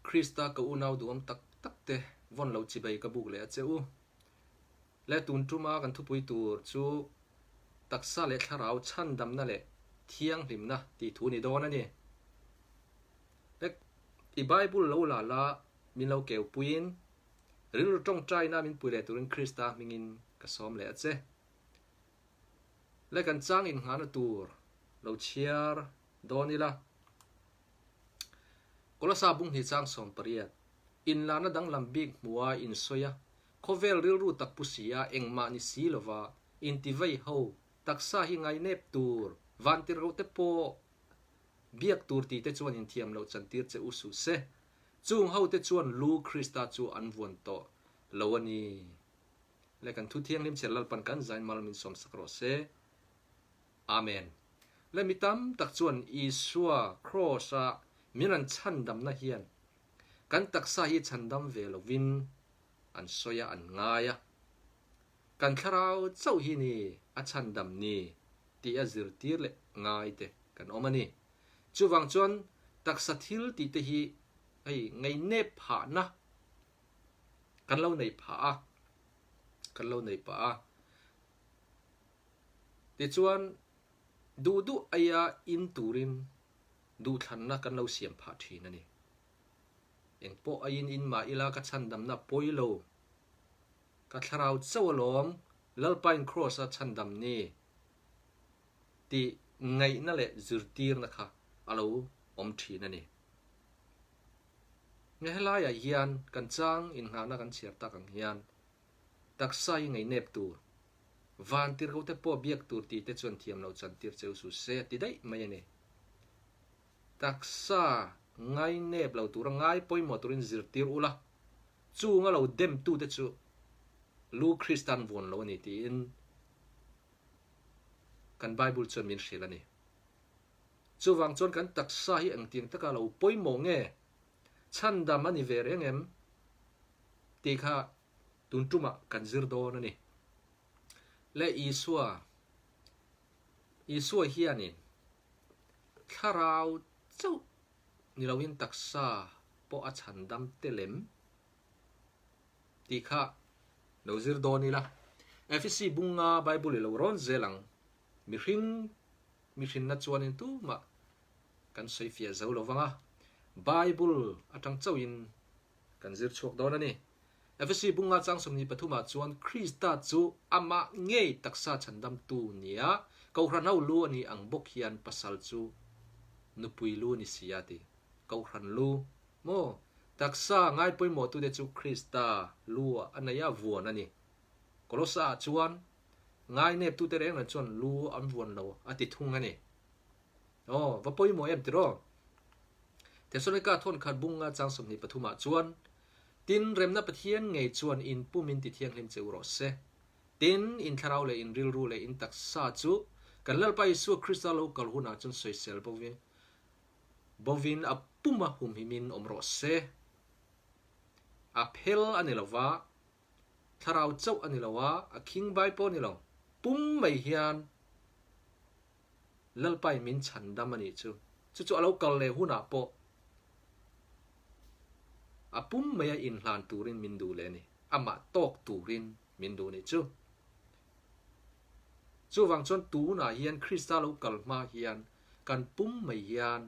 Krista ka unau duhawm tak tak te vawn lo chibei ka buk leh a che u. Le tun tuma kan thupui tur chu taksa leh thlarau chhandamna leh thianghlimna tih thu ni dawn a ni. Le i Bible lo la la min lo keu puiin rilru tawngtaina min pui leh turin Krista hmingin ka sawm leh a che. Le kan chang innghahna tur lo chhiar dawn ila. Kolosa bunghnih chang 18, Inlahna danglam bik hmua insawi a, khawvel rilru tak pu si a, engmah ni si lova intivei ho taksa hi ngainep tur, vantirhkoh te pawh biak tur tih te chuan inthiam loh chantir che u suh se. Chung ho te chuan lu Krista chu an vuan tawh lo a ni. Le kan thu thianghlim chhiar Lalpan kan zain mal min sawmsak rawh se. Amen. Le mi tam tak chuan Isua Kraws-a min rawn chhandamna hian kan taksa hi chhandam ve lovin an sawi a, an ngai a. Kan thlarau chauh hi ni a chhandam ni tih a zirtir leh ngai te kan awm a ni. Chuvang chuan taksa thil tih te hi hei ngeinep phahna kan lo nei phah a, kan lo nei pah a. Tichuan, duh duh aia in turin duhthlanna kan lo siam phah thin a ni. Engpawh aiin in mah ila ka chhandamna pawi lo, ka thlarau chauh alawm Lalpain Kraws-a chhandam ni tih ngaihna leh zirtirna kha a lo awm thin a ni. Nge helaiah hian kan chang innghahna kan chhiar tak ang hian taksa hi ngaihnep tur, vantirhkoh te pawh biak tur tih te chuan thiam loh chan tir cheu su se a ti daih mai a ni. Taksa ngainep lo tura ngai pawimawh turin zirtir ula, chunga lo dem tute chu lu Kristan vuan lo a ni tiin kan Bible chuan min hrilh a ni. Chuvang chuan kan taksa hi engtiang taka lo pawimawh nge, chhandam a ni ve reng em tih kha tun tumah kan zir dawn a ni. Le Isua, Isua hianin thlarau chauh ni loin taksa pawh a chhandam tel em tih kha lo zir dawn ila. Efesi bunga Bible i lo rawn zel ang. Mihring mihrinna chuanin tumah kan sawi fiah zo lo vang a, Bible atang chauhin kan zir chhuak dawn a ni. Efesi bunga chang 23 ah chuan Krista chu amah ngei taksa chhandamtu nia Kohhran ho lu a ni ang bawk hian pasal chu nupui lu ni si a ti. Kohhran lu maw? Taksa ngai pawimawhtute chu Krista lu ah a nei a vuan a ni. Kolosa ah chuan Ngaineptute reng reng chuan lu an vuan lo a ti thung a ni. Aw, va pawimawh em tiraw? Thesalonika thawnkhat bunga chang 23 ah chuan, Tin, remna Pathian ngei chuan in pum in ti thianghlim che u rawh se. Tin, in thlarau leh in rilru leh in taksa chu kan Lalpa Isua Krista lo kal hunah chuan sawisel bovin bovin a puma humhimin awm rawh se. A phel a ni lova, Thlarau chauh a ni lo a, a khingbai pawh a ni lo. Pum mai hian Lalpain min chhandam a nih chu. Chu chu a lo kal leh hunah pawh a pum maia inhlan turin min duh leh a ni. Amah tawk turin min duh a nih chu. Chuvang chuan tunah hian Krista lo kal hma hian kan pum mai hian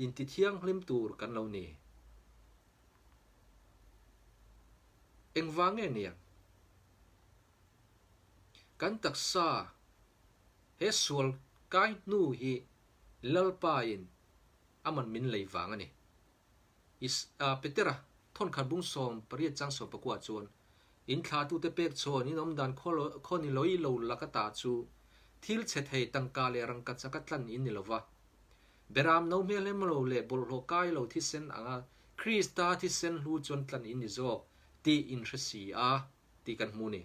intithianghlim tur kan lo ni. Engvang nge niang? Kan taksa he sual kai hnu hi Lalpain a man min lei vang a ni. Is Petera thawnkhat bung 18 chang 19 chuan, In thlahtute pek chhawn in awm dan khaw ni loi lo laka ta chu thil chhe thei tangka leh rangka chaka tlan in ni lova, Beram no hmel em lo leh bawlhhlawh kai lo thisen anga Krista thisen hlu chuan tlan in ni zawk tih in hre si a tih kan hmu ni.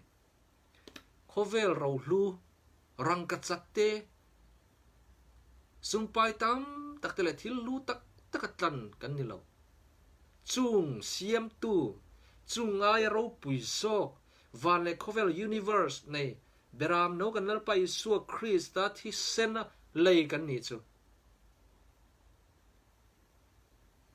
Khawvel rohlu, rangkachak te, sumpai tam tak te leh thil hlu tak taka tlan kan ni lo. Chung siamtu, chung ngaia ropui zawk, van leh khawvel universe nei Beram no kan Lalpa Isua Krista thisena lei kan nih chu.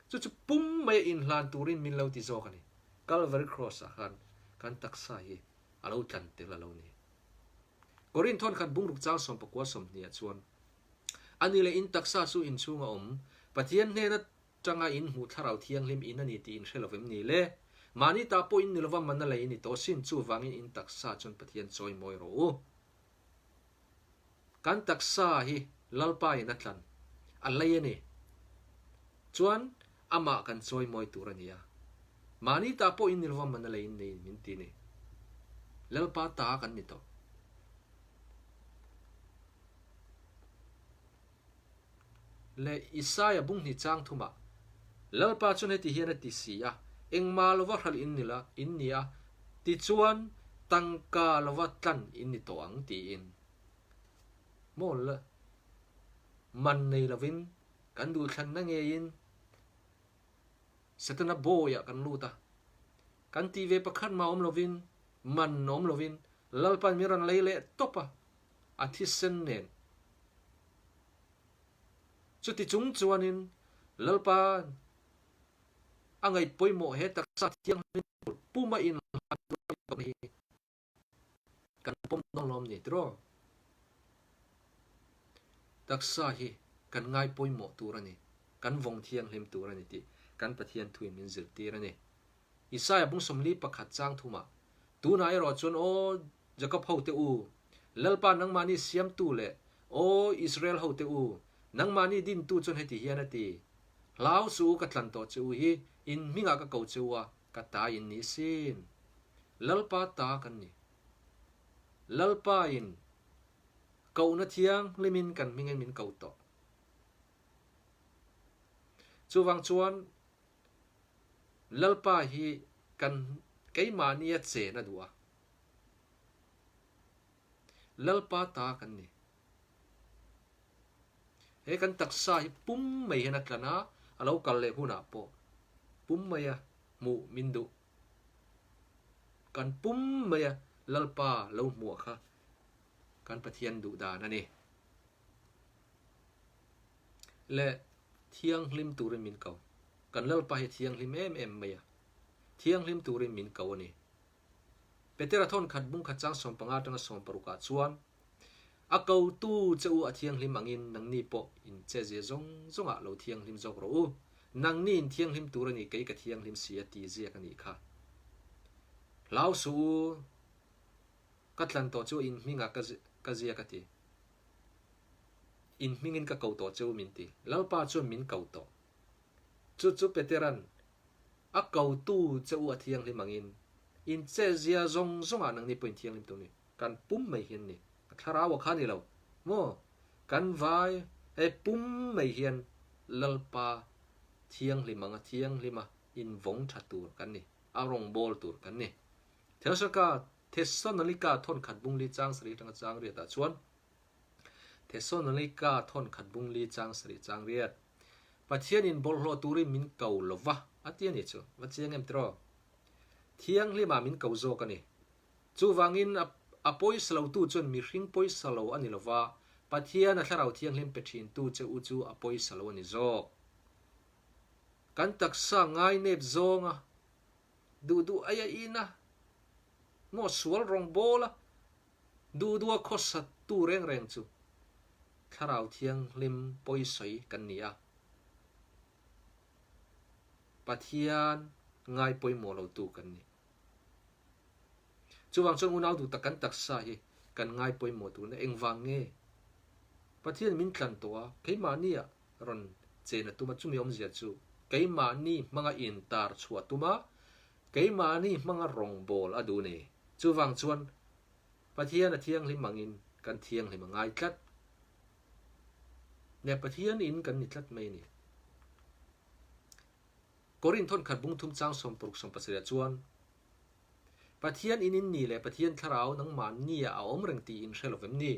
Chu chu pum maia inhlan turin min lo ti zawk a ni. Calvary Cross-ah khan kan taksa hi a lo tlan tel a lo ni. Korinth thawn khat bungruk chang sawmpakua sawmhniah chuan, A ni leh in taksa chu inchhunga awm, Pathian hnena tanga in hmuh thlarau thianghlim in a ni tih in hre lovem ni le? Mahni ta pawh in ni lova mana lei in ni tawh sin, chuvangin in taksa chuan Pathian chawi mawi rawh u. Kan taksa hi Lalpa in a tlan, a lei a ni. Chuan amah kan chawi mawi tur a ni a. Mahni ta pawh in ni lova mana lei in nei min ti ni. Lalpa ta kan ni tawh. Leh Isaia bunghnih chang thumah, Lalpa chuan heti hian a ti si a, Engmah lova hralh in ni la, in ni a, tichuan tangka lova tlan in ni tawh ang, tiin. Maw la, man nei lovin kan duhthlanna ngeiin Setana bawiah kan lut a, kan tih ve pakhat mah awm lovin, man awm lovin Lalpa'n min rawn lei leh tawp a, a thisen nen. Chuti chung chuanin Lalpa a ngaih pawimawh he taksa thianghlim tur puma inhlan tur a nih hi kan pawm dawn lawm ni tiraw? Taksa hi kan ngai pawimawh tur a ni, kan vawng thianghlim tur a ni tih kan Pathian thuin min zirtir a ni. Isaia bung 41 chang thumah, Tunah erawh chuan aw Jakob hote u, Lalpa nangmahni siamtu leh aw Israel hote u, nangmahni dintu chuan heti hian a ti, Hlau suh u ka tlan tawh che u hi, in hmingah ka ko che u a, ka ta in ni sin. Lalpa ta kan ni. Lalpa in kohna thianghlimin kan hmingin min ko tawh. Chuvang chuan Lalpa hi kan keimahnia chen a duh a. Lalpa ta kan ni. He kan taksa hi pum mai hian a tlan a, a lo kal leh hunah pawh pum maia hmuh min duh. Kan pum maia Lalpa lo hmuah kha kan Pathian duh dan a ni. Leh thianghlim turin min ko. Kan Lalpa hi thianghlim em em mai a, thianghlim turin min ko a ni. Petera thawn khat bung khat chang 15 atanga 16 ah chuan, A kotu che u a thianghlim angin nangni pawh in che zia zawng zawngah lo thianghlim zawk rawh u. Nangni in thianghlim tur a ni, kei ka thianghlim si a ti ziak a nih kha. Hlau suh u, ka tlan tawh chu in hmingah ka ziak a ti. In hmingin ka ko tawh che u min ti. Lalpa chuan min ko tawh. Chu chu Petera'n a kotu che u a thianghlim angin in chezia zawng zawngah nangni pawh in thianghlim tur ni. Kan pum mai hian ni. A thlarau a kha ni lo maw? Kan vai he pum mai hian Lalpa thianghlim anga thianghlima invawng tha tur kan ni. A rawngbâwl tur kan ni. Thesalonika Thesalonika thawnkhat bungli chang sarih atanga chang riatah chuan Thesalonika thawnkhat bungli chang sarih chang riat, Pathianin bawlhhlawh turin min ko lo va, a ti a ni chu. Va chiang em tiraw? Thianghlimah min ko zawk a ni. Chuvangin a pawisa lotu chuan mihring pawisa lo a ni lo va, Pathian a Thlarau Thianghlim pe thintu che u chu a pawisa lo a ni zawk. Kan taksa ngainep zawnga duh duh aia ina maw sual rawngbawla duh duha khawsattu reng reng chu Thlarau Thianghlim pawisawi kan ni a. Pathian ngai pawimawh lotu kan ni. Chuvang chuan unau duh tak kan taksa hi kan ngai pawimawh turna engvang nge? Pathian min tlan tawh a, keimahnia rawn chen a tum a, chumi awmzia chu keimahni hmanga intar chhuah tum a, keimahni hmanga rawngbâwl a duh ni. Chuvang chuan Pathian a thianghlim angin kan thianghlim a ngai tlat. Nge Pathian in kan ni tlat mai a ni. Korinth thawn khat bung thum chang 60 17 ah chuan, Pathian in in ni leh Pathian thlarau nangmah nia a awm reng tih in hre lo vem ni?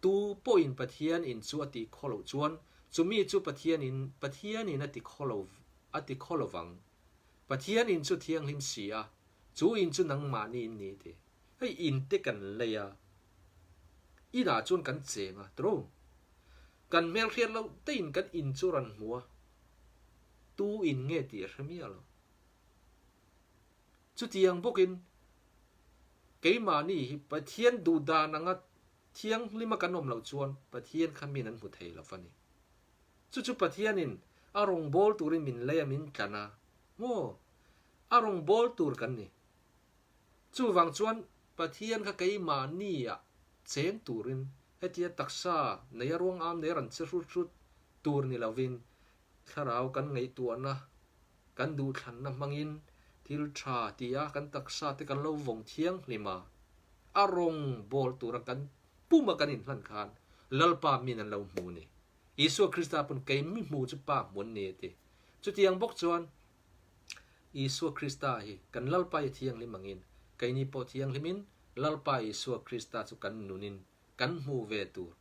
Tu pawhin Pathian in chu a ti khaw loh chuan chumi chu Pathian in Pathian in a ti khaw lo a ti khaw lo vang. Pathian in chu thianghlim si a, chu in chu nangmahni in ni ti. Hei in te kan lei a, inah chuan kan cheng a, tiraw? Kan hmelhriat loh te in kan in chu rawn hmu a. Tu in nge tih a hre miah lo. Chutiang bawkin keimahni hi Pathian duhdan anga thianghlima kan awm loh chuan Pathian kha min an hmu thei lo va ni. Chu chu Pathianin a rawngbâwl turin min lei a min tlan a, maw? A rawngbâwl tur kan ni. Chuvang chuan Pathian kha keimahnia cheng turin hetia taksa neia ruang am nei rawn che hrut hrut tur ni lovin thlarau kan ngaihtuahna, kan duhthlanna hmangin thil tha tia kan taksa te kan lo vawng thianghlim a, a rawng bawl tura kan puma kan inhlan khan Lalpa min an lo hmu ni. Isua Krista pawn kei mi hmu chu Pa hmu an ni a ti. Chutiang bawk chuan Isua Krista hi kan Lalpa hi thianghlim angin keini pawh thianghlimin Lalpa Isua Krista chu kan nunin kan hmu ve tur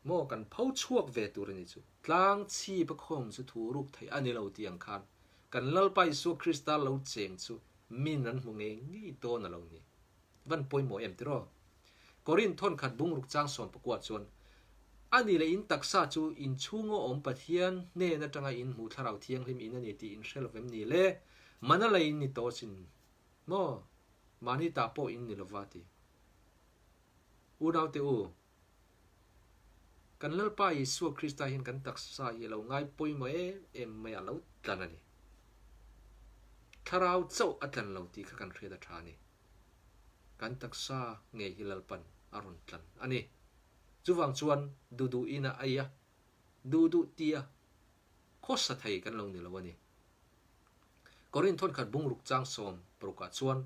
maw kan pho chhuak ve tur a ni chu. Tlang chhip a khawm chu thu ruk theih a ni lo tih ang khan kan Lalpa Isua Krista lo cheng chu min an hmu ngei ngei dawn a lo ni. Van pawimawh em tiraw? Korinth thawnkhat bungruk chang 14 chuan, A ni leh in taksa chu in chhunga awm Pathian hnen atanga in hmuh thlarau thianghlim in a ni tih in hre lovem ni le? Mana lei in ni tawh sin maw? Mahni ta pawh in ni lova ti. Unaute u, kan Lalpa Isua Krista hian kan taksa hi a lo ngai pawimawh em em mai a lo tlan a ni. Thlarau chauh a tlan lo tih kha kan hriat a tha a ni. Kan taksa ngei hi Lalpan a rawn tlan a ni. Chuvang chuan duh duh in a ei a, duh duh tia khawsa thei kan lo ni lo a ni. Korinth thawnkhat bungruk chang 60 ah chuan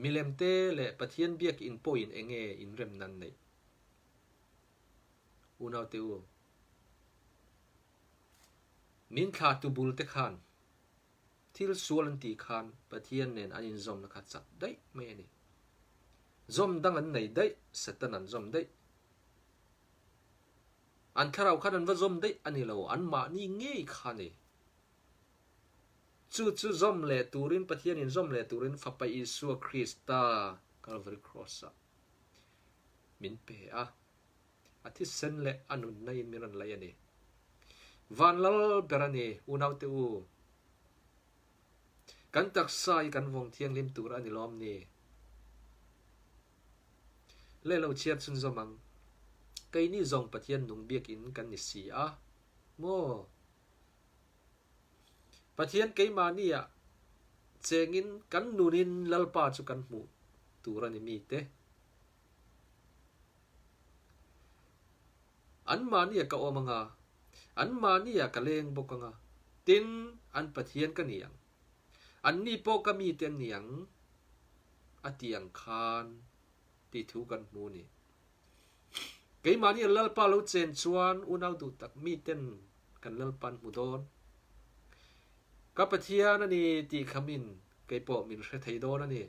milemte leh Pathian biakinn pawhin enge inremna an neih? Unaute u, min thlahtu bul te khan Thil sual an tih khan Pathian nen an inzawmna kha chat daih mai a ni. Zawm dang an nei daih, Satan an zawm daih. An thlarau khan an va zawm daih a ni lo, anmahni ngei kha a ni. Chu chu zawm leh turin, Pathian inzawm leh turin Fapa Isua Krista Calvary Cross-ah min pe a. A thisen leh a nunna in min rawn laih a ni. Van lal ber a ni, unaute u. Kan taksa hi kan vawng thianghlim tur a ni lawm ni? Leh lo chhiar chhunzawm ang. Keini zawng Pathian nung biakin kan ni si a maw? Pathian keimahni ah chengin kan nunin Lalpa chu kan hmuh tur a ni mite. Anmahnia ka awm anga, anmahnia ka leng bawk anga, tin, an Pathian ka ni ang. Anni pawh ka mite an ni ang, a ti ang khan tih thu kan hmu a ni. Keimahnia Lalpa lo chen chuan unau duh tak miten kan Lalpa an hmu dawn. Ka Pathian a ni tih khamin kei pawh min hre thei dawn a ni.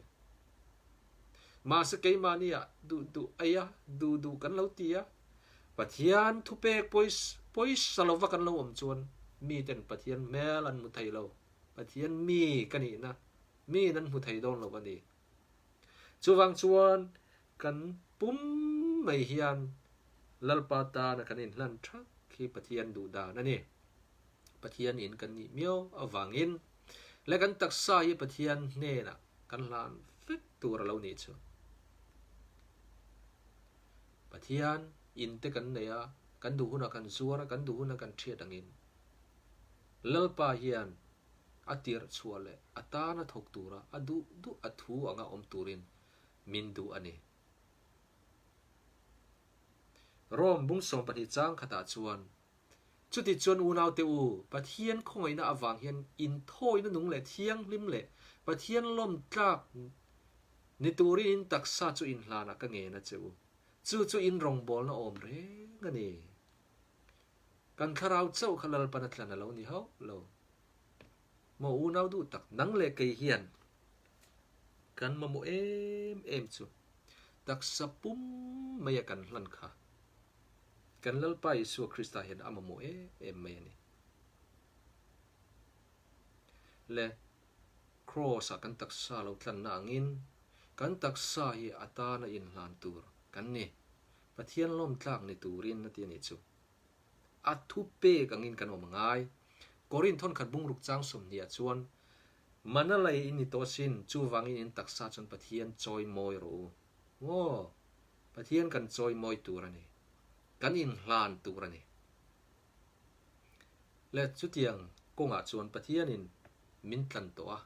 Mahse keimahni ah duh duh ei a, duh duh kan lo ti a, Pathian thupek pawisa lova kan lo awm chuan miten Pathian hmel an hmu thei lo, Pathian mi ka nihna miin an hmu thei dawn lo a ni. Chuvang chuan kan pum mai hian Lalpa tana kan inhlan thak hi Pathian duh dan a ni. Pathian in kan nih miau avangin leh kan taksa hi Pathian hnenah kan hlan vek tur a lo nih chu. Pathian in te kan nei a, kan duh hunah kan zuar a, kan duh hunah kan thiat angin Lalpa hian a tirh chhuah leh a tana thawk tura a duh duh a thu anga awm turin min duh a ni. Rome bung 12 chang khatah chuan Chutichuan unaute u, Pathian khawngaihna avang hian inthawina nung leh thianghlim leh Pathian lawmtlak ni turin in taksa chu inhlanah ka ngen a che u. Chu chu in rawngbawlna awm reng a ni. Kan thlarau chauh kha Lalpan a tlan a lo ni hauh lo. Maw unau duh tak, nang leh kei hian kan mamawh em em chu taksa pum maia kan hlan kha. Kan Lalpa Isua Krista hian a mamawh em em mai a ni. Le Kraws-ah kan taksa lo tlanna angin kan taksa hi a tana inhlan tur kan ni. Pathian lawmtlak ni turin a ti a nih chu. A thupek angin kan awm a ngai. Korin thawnkhat bungruk chang 20 ah chuan, Mana lei in ni tawh asin, chuvangin in taksa chuan Pathian chawi mawi rawh u. Maw? Pathian kan chawi mawi tur a ni. Kan inhlan tur a ni. Le chutiang kawngah chuan Pathianin min tlan tawh a.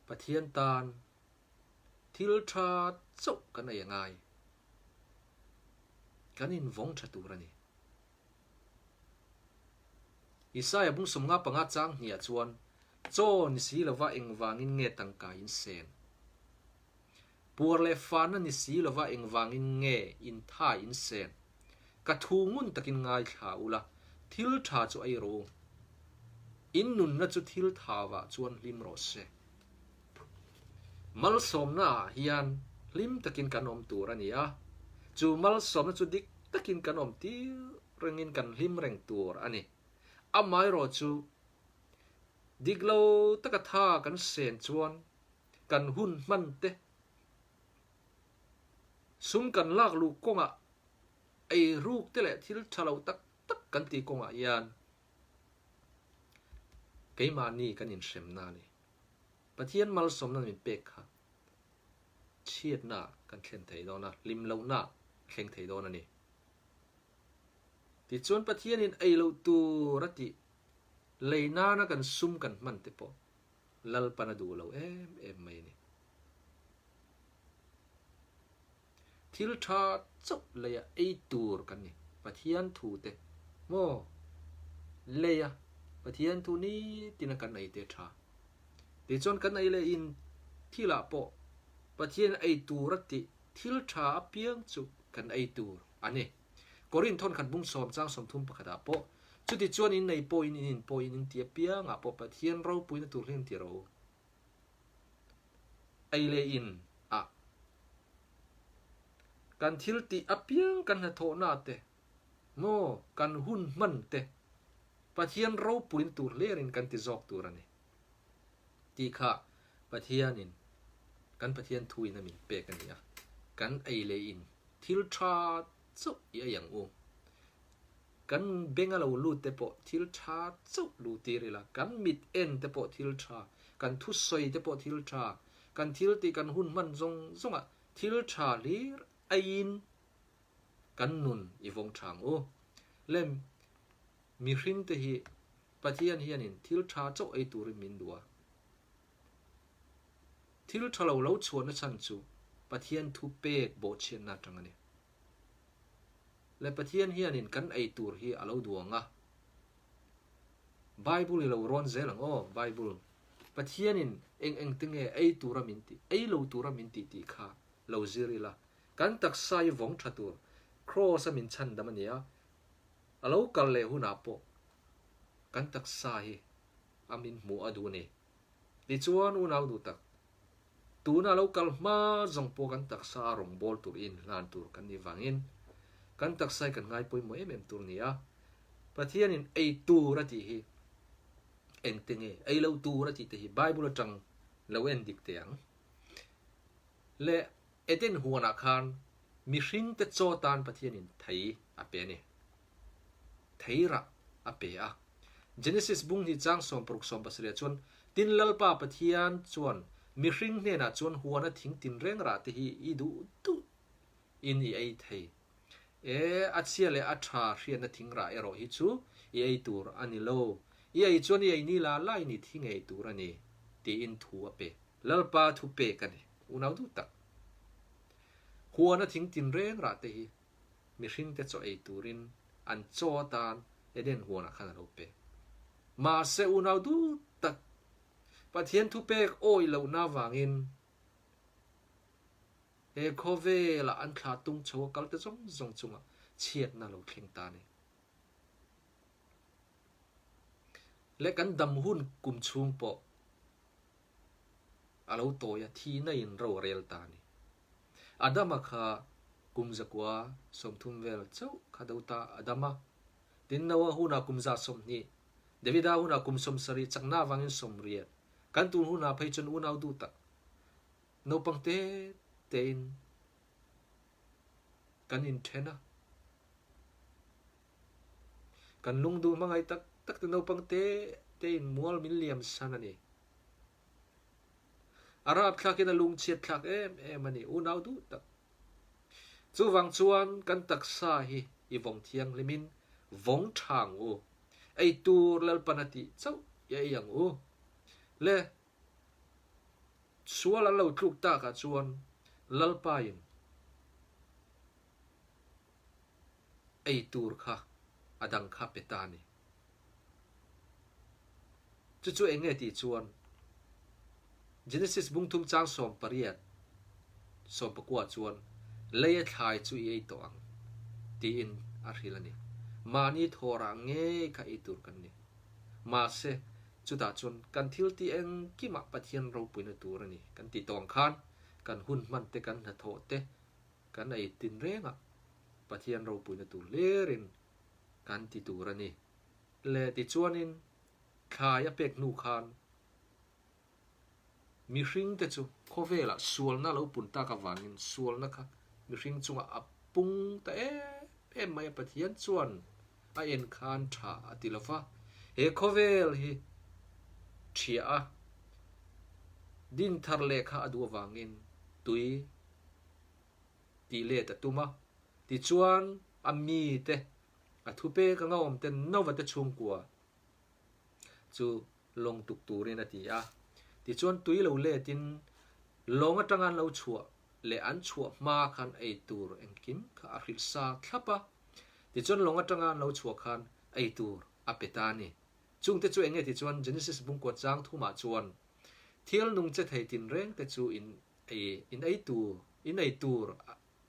Pathian tan thil tha chauh kan ei a ngai. Kan invawng tha tur a ni. Isaiah bung 55 chang hniah chuan, Chaw ni si lova engvangin nge tangka in sen? Puar leh fahna ni si lova engvangin nge in tha in sen? Ka thu ngun takin ngaithla ula, thil tha chu ei rawh u. In nunna chu thil thavah chuan hlim rawh se. Malsawmnaah hian hlim takin kan awm tur a ni a, chu malsawmna chu dik takin kan awm tir rengin kan hlim reng tur a ni. Amaherawh chu dik lo taka tha kan sen chuan kan hun hman te, sum kan lak luh kawngah ei ruk te leh thil tha lo tak tak kan tih kawngah hian keimahni kan inhremna a ni. Pathian malsawmna min pek kha chhiatna kan thlen thei dawn a, hlim lohna thleng thei dawn a ni. Tichuan Pathianin ei loh tur a tih lei nana kan sum kan hman te pawh Lalpan a duh lo em em mai a ni. Thil tha chauh leia ei tur kan ni. Pathian thu te maw leia Pathian thu nitin a kan ei te tha. Tichuan kan ei leh in thilah pawh Pathian ei tur a tih thil tha apiang chu kan ei tur a ni. Korinth thawnkhat bung sawm chang 31 ah pawh chutichuan in nei pawhin in in pawhin in ti apiangah pawh Pathian ropuina tur hian ti rawh u. Ei leh in ah kan thil tih apiang kan hnathawhna te maw kan hun hman te Pathian ropuina tur hlerin kan ti zawk tur a ni tih kha Pathianin kan Pathian thuin a min pek a ni a, kan ei leh in thil tha chauh i ei ang u. Kan beng a lo lut te pawh thil tha chauh luh tir ila, kan mit en te pawh thil tha, kan thusawi te pawh thil tha, kan thil tih kan hun hman zawng zawngah thil tha hlir aiin kan nun i vawng tha ang u. Lem, mihring te hi Pathian hianin thil tha chauh ei turin min duh a. Thil tha lo lo chhuahna chhan chu Pathian thu pek bawhchhiatna atang a ni. Le Pathian hianin kan ei tur hi a lo duang a. Bible i lo rawn zel ang aw, Bible. Pathianin eng eng te nge ei tura min tih, ei lo tura min tih tih kha lo zir ila. Kan taksa hi vawng tha tur, Kraws a min chhandam a ni a, a lo kal leh hunah pawh kan taksa hi a min hmuh a duh a ni. Tichuan unau duh tak, tuna lo kal hma zawng pawh kan taksa a rawngbâwl tur inhlan tur kan nih vangin kan taksa hi kan ngai pawimawh em em tur a ni a. Pathianin ei tur a tih hi engte nge? Ei lo tur a tih te hi Bible atang lo en dik teh ang. Le Eden huanah khan mihringte chaw tan Pathianin thei a pe a ni. Thei rah a pe a. Genesis bung hnih chang 60 17 chuan, Tin Lalpa Pathian chuan mihring hnenah chuan huana thing tinreng rah te hi i duh duh in i ei thei. E, a chhia leh a tha hriatna thing rah erawh hi chu i ei tur a ni lo. I ei chuan i ei ni la la in i thi ngei tur a ni, tiin thu a pe. Lalpa thu pek a ni. Unau duh tak. Huana thing tinreng rah te hi mihringte chaw ei turin an chaw atan Eden huanah khan a lo pe. Mahse unau duh tak Pathian thupek awih lohna avangin he khawvelah an thlah tung chho a kalte zawng zawng chungah chhiatna a lo thleng ta a ni. Leh kan dam hun kum chhung pawh a lo tawi a, thihna in ro a rel ta a ni. Adama kha kum 130 vel chauh kha do ta Adama. Tin Noah hunah kum 120, Davida hunah kum 70, chakna avangin 80. Kan tun hunah phei chuan unau duh tak, naupang te tein kan inthen a. Kan lungduh hmangaih tak tak te naupang te te in mual min liam san a ni. A rapthlak in a lungchhiat thlak em em a ni unau duh tak. Chuvang chuan kan taksa hi i vawng thianghlim in vawng tha ang u. Ei tur Lalpan a tih chauh i ei ang u. Le sual an lo tluk tak ah chuan Lalpa in ei tur kha a dang kha pe ta a ni. Chu chu eng nge tih chuan Genesis bungthum chang 18, 19 chuan lei a thlai chu i ei tawh ang tiin a hrilh a ni. Mahni thawrah ngei kha ei tur kan ni. Mahse, chutah chuan kan thil tih engkimah Pathian ropuina tur a ni kan tih tawh ang khan kan hun hman te, kan hnathawh te, kan ei tin rengah Pathian ropuina tur hlirin kan ti tur a ni. Le tichuanin thlai a pek hnu khan mihringte chu khawvelah sualna lo pun tak avangin sualna kha mihring chungah a pung ta em em mai a, Pathian chuan a en khan tha a ti lo va, he khawvel hi ṭhiah a din thar leh kha a duh avangin tui tih let a tum a, tichuan a mite a thupek anga awm te Nova te chhungkua chu lawng tuk turin a ti a. Tichuan tui lo letin lawng atanga an lo chhuah leh an chhuah hma khan ei tur engkim kha a hrilh sa thlap a. Tichuan lawng atanga an lo chhuah khan ei tur a pe ta a ni. Chungte chu enge tichuan Genesis bungkua chang thumah chuan thil nung che thei tinreng te chu in ei in ei tur in ei tur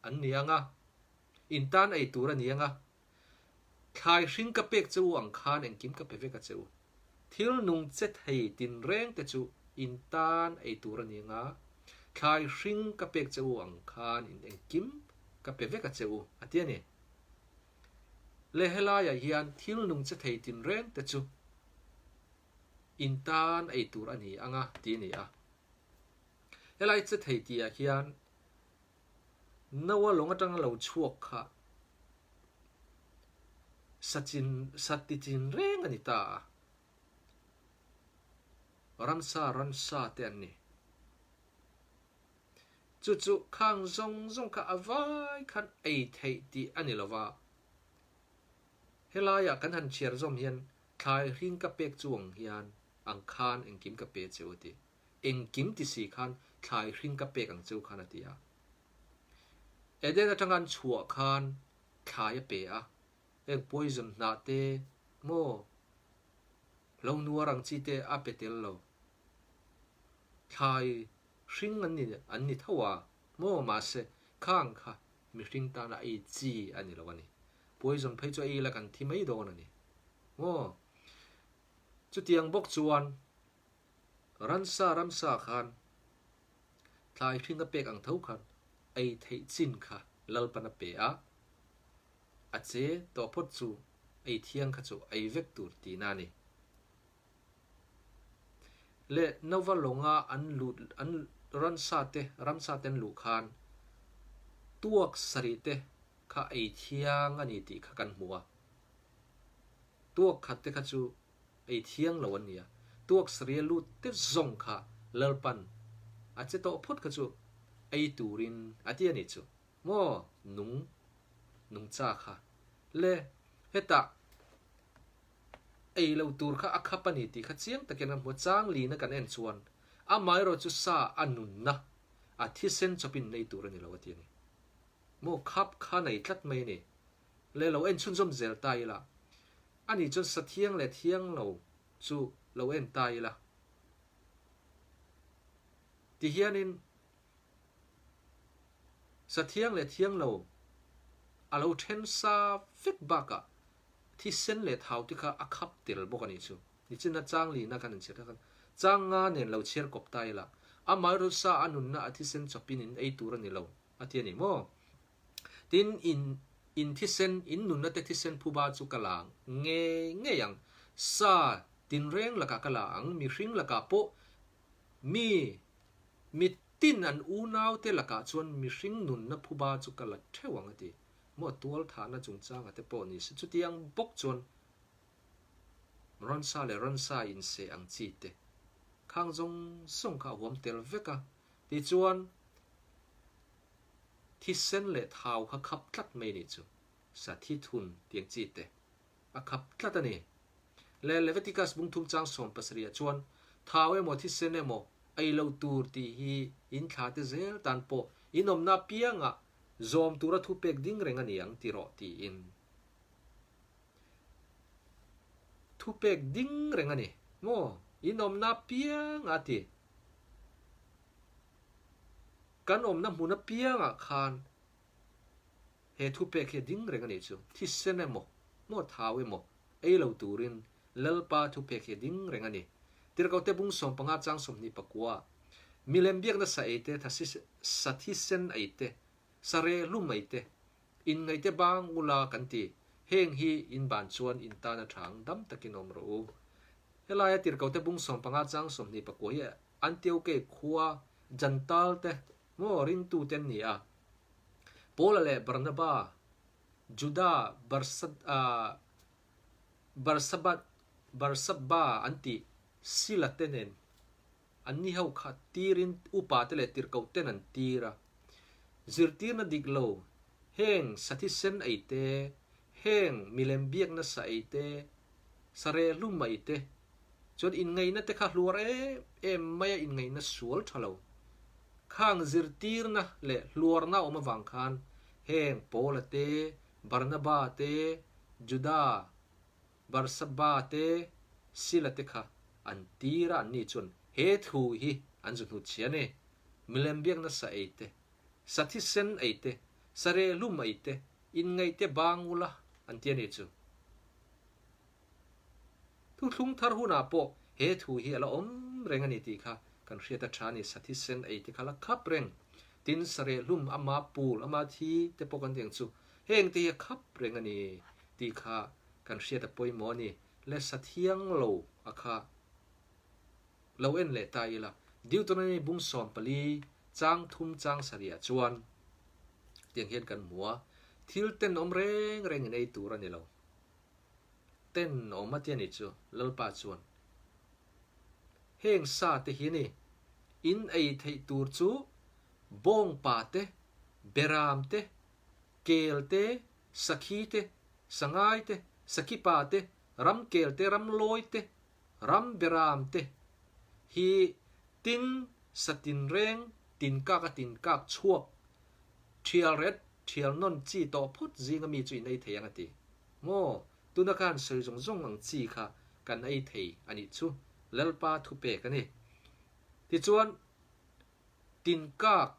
an ni ang a, in tan ei tur a ni ang a, thlai hring ka pek che u ang khan engkim ka pe vek a che u. Thil nung che thei tinreng te chu in tan ei tur a ni ang a, thlai hring ka pek che u ang khan in engkim ka pe vek a che u, a ti a ni. Le helaiah hian thil nung che thei tinreng te chu in tan ei tur a ni ang a, ti a ni a. Helai che thei tihah hian Noa lawng atanga lo chhuak kha sachin sati chin reng a ni ta a, ramsa ransa te an ni. Chu chu khang zawng zawng kha a vai khan ei theih tih a ni lova, helaiah kan han chhiar zawm hian thlai hring ka pek chuang hian ang khan engkim ka pe che u tih. Engkim ti si khan thlai hring ka pek ang cheu khan a ti a. Eden atanga an chhuah khan thlai a pe a, heng poison hnah te maw lo nuar ang chi te a pe tel lo. Thlai hring an ni an ni tho a maw mahse khang kha mihring tana ei chi a ni lo a ni. Poison phei chu a ei la kan thi mai dawn a ni maw. Chutiang bawk chuan Ransa ramsa khan thlai hring a pek ang tho khan ei theih chin kha Lalpan a pe a, a che tawh phawt chu ei thiang kha chu ei vek tur tihna a ni. Le Nova lawnga an lut an ransa te ramsa te an luh khan tuak sarih te kha ei thiang a ni tih kha kan hmu a, tuak khat te kha chu ei thiang lo an nia. Tuak saria lut te zawng kha Lalpan a che tawh phawt kha chu ei turin a ti a nih chu maw nung nungcha kha le hetah ei lo tur kha a khap a ni tih kha chiang takin a hmu a, chang lina kan en chuan amaherawh chu sa a nunna a thisen chawpin nei tur a ni lo a ti a ni maw khap kha nei tlat mai a ni le lo en chhunzawm zel ta ila. Ani chuan sa thiang leh thiang lo chu lo en ta ila. Tihianin sa thiang leh thiang lo a lo then sa vek bakah thisen leh thau te kha a khap tel bawk a nih chu. Nichina chang lina khan an chhiar kha khan chang nga nen lo chhiar kawp ta ila. Amaherawhchu sa a nunna a thisen chawpin in ei tur a ni lo a ti a ni maw? Tin, in in thisen, in nunna te thisen phuba chu ka la ngei ngei ang. Sa tinreng lakah ka la ang, mihring lakah pawh mi mitin an unaute lakah chuan mihring nunna phuba chu ka la theuh ang a ti. Maw tual thahna chungchanga te pawh ni se chutiang bawk chuan. Ransa leh ransa inseh ang chi te khang zawng zawng kha a huam tel vek a. Tichuan, thisen leh thau kha khap tlat mai nih chu, sa thi thun tiang chi te a khap tlat a ni. Le Leviticus bung thum chang 70 ah chuan thau emaw thisen emaw ei lo tur tih hi in thla te zel tan pawh in awmna apiangah zawm tura thupek ding reng a ni ang ti rawh tiin thupek ding reng a ni maw in awmna apiangah a ti. Kan awmna hmun apiangah khan He thupek hi a ding reng a nih chu. Thisen emaw, maw thau emaw, ei lo turin Lalpa thupek hi a ding reng a ni. Tirhkohte bung 15 chang 29 Milem biakna sa ei te, sa thisen ei te, sa reh hlum ei te, inngaihte bang ula kan ti. Heng hi in ban chuan in tan a tha ang dam takin awm rawh u. Helaia Tirhkohte bung 15 chang 29 hi Antioke khua Jantal te maw ringtute an ni a. Paula leh Barnaba, Juda Barsabba an tih Sila te nen an ni ho kha tirin upa te leh tirhkoh ten an tir a. Zirtirna dik lo, heng sa thisen ei te, heng milem biakna sa ei te, sa rehhlum ei te, chuan inngaihna te kha hluar em em mai a inngaihna sual tha lo. Khang zirtirna leh hluarna awm avang khan heng Paula te, Barnaba te, Juda, Barsabba te, Sila te kha an tir a, anni chuan he thu hi an zu hnutchhia a ni. Milem biakna sa ei te, sa thisen ei te, sa rehhlum ei te, inngaihte bang ula an ti a ni chu. Thuthlung thar hunah pawh he thu hi a la awm reng a ni tih kha kan hriat a tha a ni. Sathisen ei te kha la khap reng. Tin, sarehhlum ama pul, ama thi te pawh kan ti ang chu. Heng te hi a khap reng a ni tih kha kan hriat a pawimawh a ni. Le sathiang lo a kha lo en leh ta ila. Deuteronomy bung 14 chang thum chang sarih ah chuan tiang hian kan hmu a, Thil tenawm reng reng in ei tur a ni lo. Ten awm a ti a nih chu, Lalpa chuan. Heng sa te hi ni, in ei theih tur chu bawngpa te, beram te, kel te, sakhi te, sangai te, sakhipa te, ramkel te, ramlawi te, ramberam te hi tin sa tinreng tinkak a tinkak chhuak thial ret thial nawn chi tawh phawt zinga mi chu in ei thei ang a ti. Maw, tuna khan sawi zawng zawng ang chi kha kan ei thei a nih chu, Lalpa thupek a ni. Tichuan, tin kak,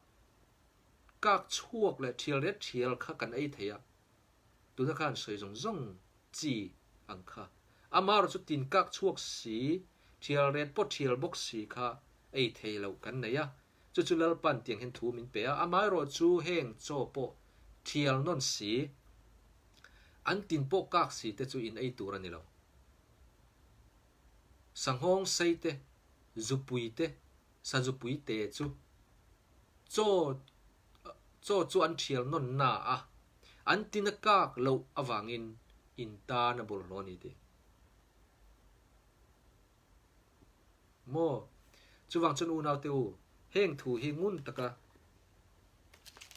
kak chhuak leh thial ret thial kha kan ei thei a, tuna khan sawi zawng zawng chi ang kha. Amaherawh chu tin kak chhuak si, thial ret pawh thial bawk si kha ei thei loh kan nei a, Chu chu Lalpan tiang hian thu min pe a, amaherawh chu heng chaw pawh thial nawn si, an tin pawh kak si te chu in ei tur a ni lo. Sanghawng sei te, zupui te, sazupui te chu chaw chaw chu an thial nawn na a, an tin a kak loh avangin in tan a bawlhhlawh a ni tih. Maw? Chuvang chuan unaute u, heng thu hi ngun taka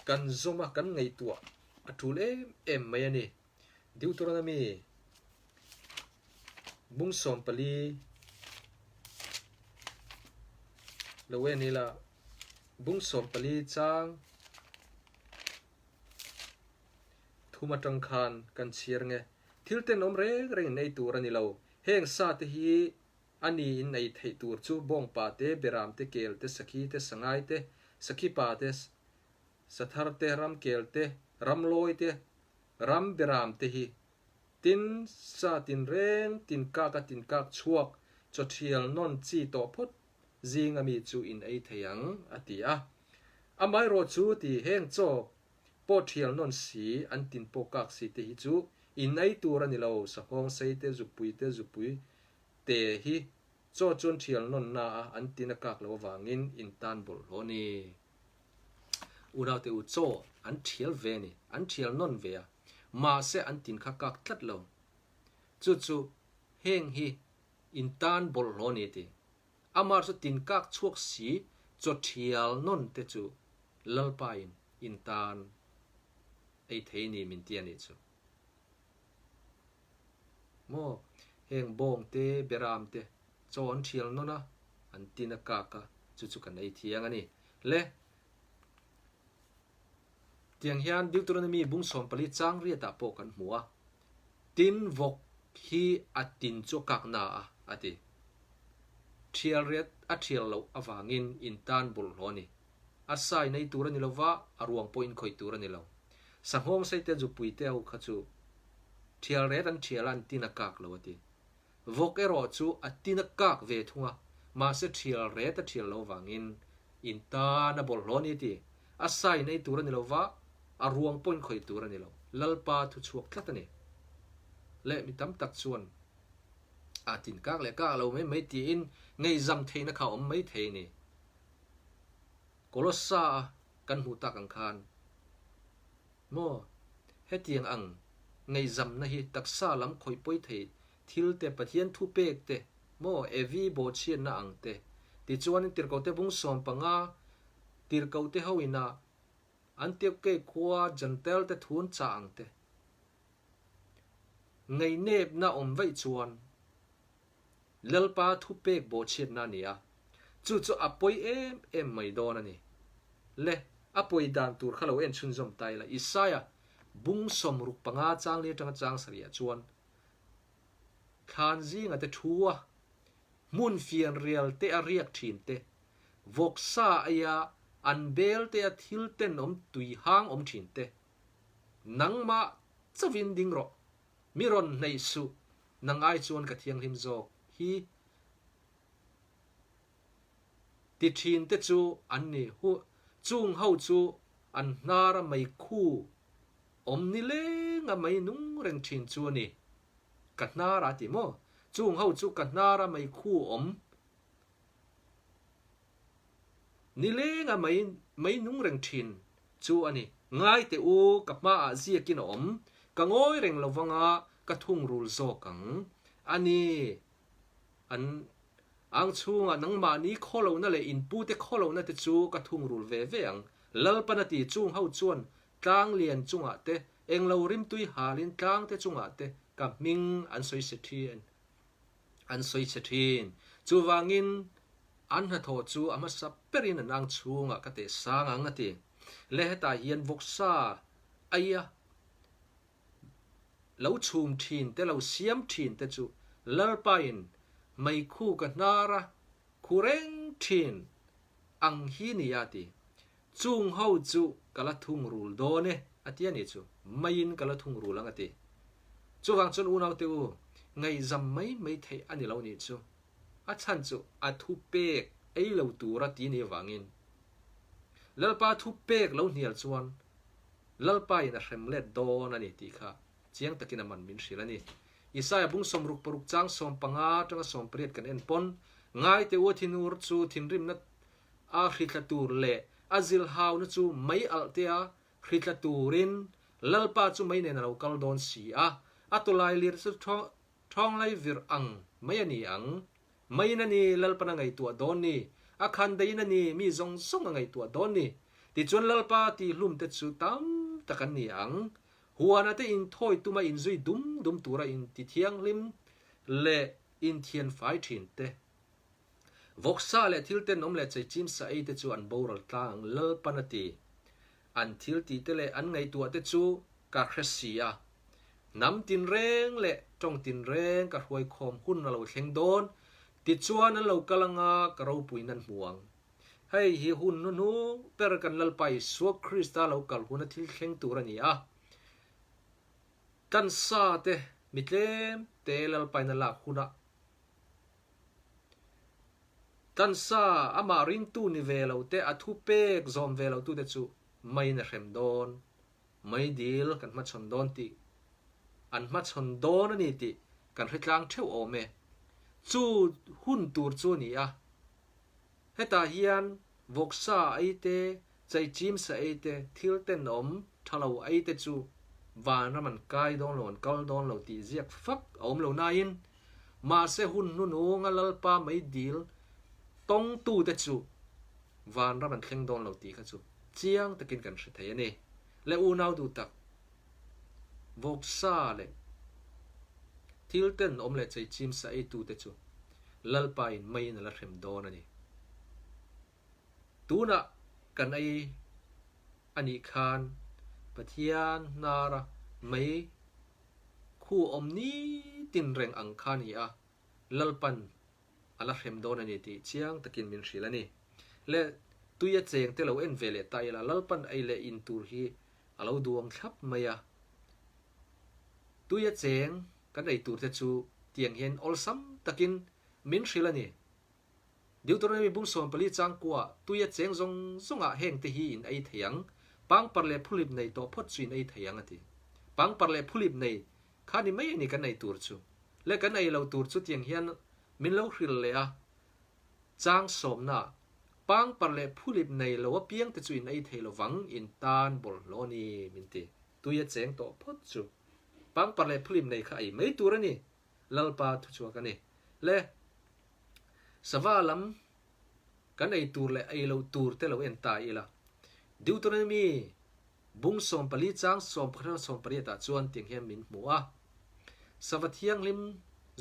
kan zawm a, kan ngaihtuah a tul em em mai a ni. Deuteronomy bung 14 lo en ila, bung 14 chang thum atang khan kan chhiar nge. Thil tenawm reng reng in ei tur a ni lo. Heng sa te hi a ni in ei theih tur chu bawngpa te, beram te, kel te, sakhi te, sangai te, sakhipa te, sathar te, ramkel te, ramlawi te, ram beram te hi tin sa tinreng tinkak a tinkak chhuak chawthial nawn chi tawh phawt zing ami chu in ei thei ang a ti a. Amaherawh chu ti heng chaw pawh thial nawn si an tin pawh kak si te hi chu in ei tur a ni lo, sahawng sei te, zupui te, zupui te hi chaw chuan thial nawn na a an tin a kak lo avangin in tan bawlhhlawh a ni. Unaute u chaw an thial ve a ni, an thial nawn ve a, mahse an tin kha kak tlat lo. Chu chu heng hi. In tan bawlhhlawh a ni ti. Amah chu tin kak chhuak si chaw thial nawn te chu Lalpa in in tan ei thei ni min ti a nih chu. Maw heng bawng te beram te chaw an thial nawn a, an tin a kak a, chu chu kan ei thiang a ni. Le tiang hian Deuteronomy bung 14 chang riatah pawh kan hmu a, tin vawk hi a tin chu a kak na a, a ti. Thial riat a thial loh avangin in tan bawlhhlawh a ni. A sai nei tur a ni lo va, a ruang pawh in khawih tur a ni lo. Sanghawng sei te zupui te ho kha chu thial ret an thial a, an tin a kak lo a ti. Vawk erawh chu a tin a kak ve thung a, mahse thial ret a thial lo avangin in tan a bawlhhlawh a ni a ti. A sai nei tur a ni lo va, a ruang pawh in khawih tur a ni lo. Lalpa thu chhuak tlat a ni. Leh mi tam tak chuan a tin kak leh kak lo mai mai tiin ngaihzam theihna kha a awm mai thei a ni. Kolossa a kan hmuh tak ang khan maw hetiang ang ngaihzamna hi taksa lam khawih pawi thei thil te Pathian thu pek te maw Evi bawhchhiatna ang te tichuanin tirhkohte bung 15 tirhkohte ho ina Antioke khua Jentail te thun chah ang te ngaihnepna awm vaih chuan Lalpa thupek bawhchhiatna a ni a, chu chu a pawi em em mai dawn a ni. Le, a pawi dan tur kha lo en chhunzawm ta ila, Isaia bung 65 chang li atanga chang sarihah chuan thlan zinga te thu a, hmun fian rial te a riak thin te, vawksa aia an bel te a thil tenawm tui hang awm thin te, nangmah chauhin ding rawh, mi rawn hnaih suh, Nang ai chuan ka thianghlim zawk hi ti thin te chu an ni. Chung ho chu an hnar a mei khu awm ni leng a mei nung reng thin chu a ni. Ka hnar a ti maw? Chung ho chu ka hnar a mei khu awm ni leng a mei nung reng thin chu a ni. Ngai teh u, ka hmaah ziakin a awm, ka ngawi reng lo vanga ka thungrul zawk ang. A ni, an ang chhungah nangmahni khawlohna leh inpute khawlohna te chu ka thungrul ve ve ang. Lalpan a ti, chung ho chuan tlang lian chungah te, englo rimtui halin tlang te chungah te ka hming an sawi se thin. An sawi che thin. Chuvangin an hnathawh chu a hmasa berin an ang chhungah ka teh sang ang a ti. Le hetah hian vawksa aia lo chhum thin te lo siam thin te chu Lalpain meikhu ka hnar a khu reng thin ang hi ni a ti. Chung ho chu ka la thungrul dawn e a ti a nih chu. Meiin ka la thungrul ang a ti. Chuvang chuan unaute u, ngaihzam mai mai theih a ni lo nih chu. A chhan chu a thu pek ei lo tura ti nih avangin. Lalpa thu pek lo hnial chuan Lalpa in a hrem let dawn a ni tih kha chiang takin a man min hrilh a ni. Isaia bung 66 chang 15 atanga 18 kan en pawn, Ngaite u a thinur chu thinrimna a hritla tur leh a zilhauna chu mei alh tea hritla turin Lalpa chu mei nen a lo kal dawn si a, a tawlai lir chu thawnglai virh ang mai a ni ang. Meiin a ni Lalpan a ngaihtuah dawn ni, a khandaiin a ni mi zawng zawng a ngaihtuah dawn ni. Tichuan Lalpa tihhlum te chu tam tak an ni ang. Huana te inthawi tuma inzui dum dum tura intithianghlim leh inthianfai thin te. Vawksa leh thil tenawm leh cheichim sa ei te chu an boral tlang ang Lalpan a ti. An thil tih te leh an ngaihtuah te chu ka hre si a. Hnam tinreng leh tawng tinreng ka hruaikhawm hun a lo thleng dawn, tichuan an lo kal anga ka ropui nan hmu ang. Hei hi hun hnuhnung ber kan Lalpa Isua Krista lo kal huna thil thleng tur a ni a. Kan sa te mi tlem te Lalpain a lak hunah Kan sa amah ringtu ni ve lo te, a thu pek zawm ve lo tute chu meiin a hrem dawn, meidil kan hmachhawn dawn tih an hmachhawn dawn a ni tih kan hre tlang theuh awm e. Chu hun tur chu a ni a. Hetah hian vawksa ei te, chaichim sa ei te, thil tenawm tha lo ei te chu vanram an kai dawn lo, an kal dawn lo tih ziak fak a awm lo nain. Mahse hun hnununga Lalpa meidil tawngtute chu vanram an thleng dawn lo tih kha chu chiang takin kan hre thei a ni. Le unau duh tak, vawksa leh thil ten awm leh cheichim sa eitute chu Lalpa in meiin a la hrem dawn a ni. Tunah kan ei a nih khan Pathian hnara mei khu awm nitin reng ang kha a ni a, Lalpan a la hrem dawn a ni tih chiang takin min hrilh a ni. Le tui a cheng te lo en ve leh ta ila, Lalpan ei leh in tur hi a lo duang thlap mai a. Tui a cheng kan ei tur te chu tiang hian awlsam takin min hrilh a ni. Deuteronomy bung 14 changkua tui a cheng zawng zawngah heng te hi in ei thei ang, pangpar leh phulip nei tawh phawt chu in ei thei ang a ti. Pangpar leh phulip nei kha ni mai a ni kan ei tur chu. Le kan ei lo tur chu tiang hian min lo hrilh leh a, chang sawmna pangpar leh phulip nei lo apiang te chu in ei thei lovang in tan bawlhhlawh a ni min ti. Tui a cheng tawh phawt chu pangpar leh phulip nei kha ei mai tur a ni. Lalpa thuchhuak a ni. Le, sava lam kan ei tur leh ei loh tur te lo en ta ila. Deuteronomy bung 14 chang 11 atanga 18 ah chuan tiang hian min hmu a. Sava thianghlim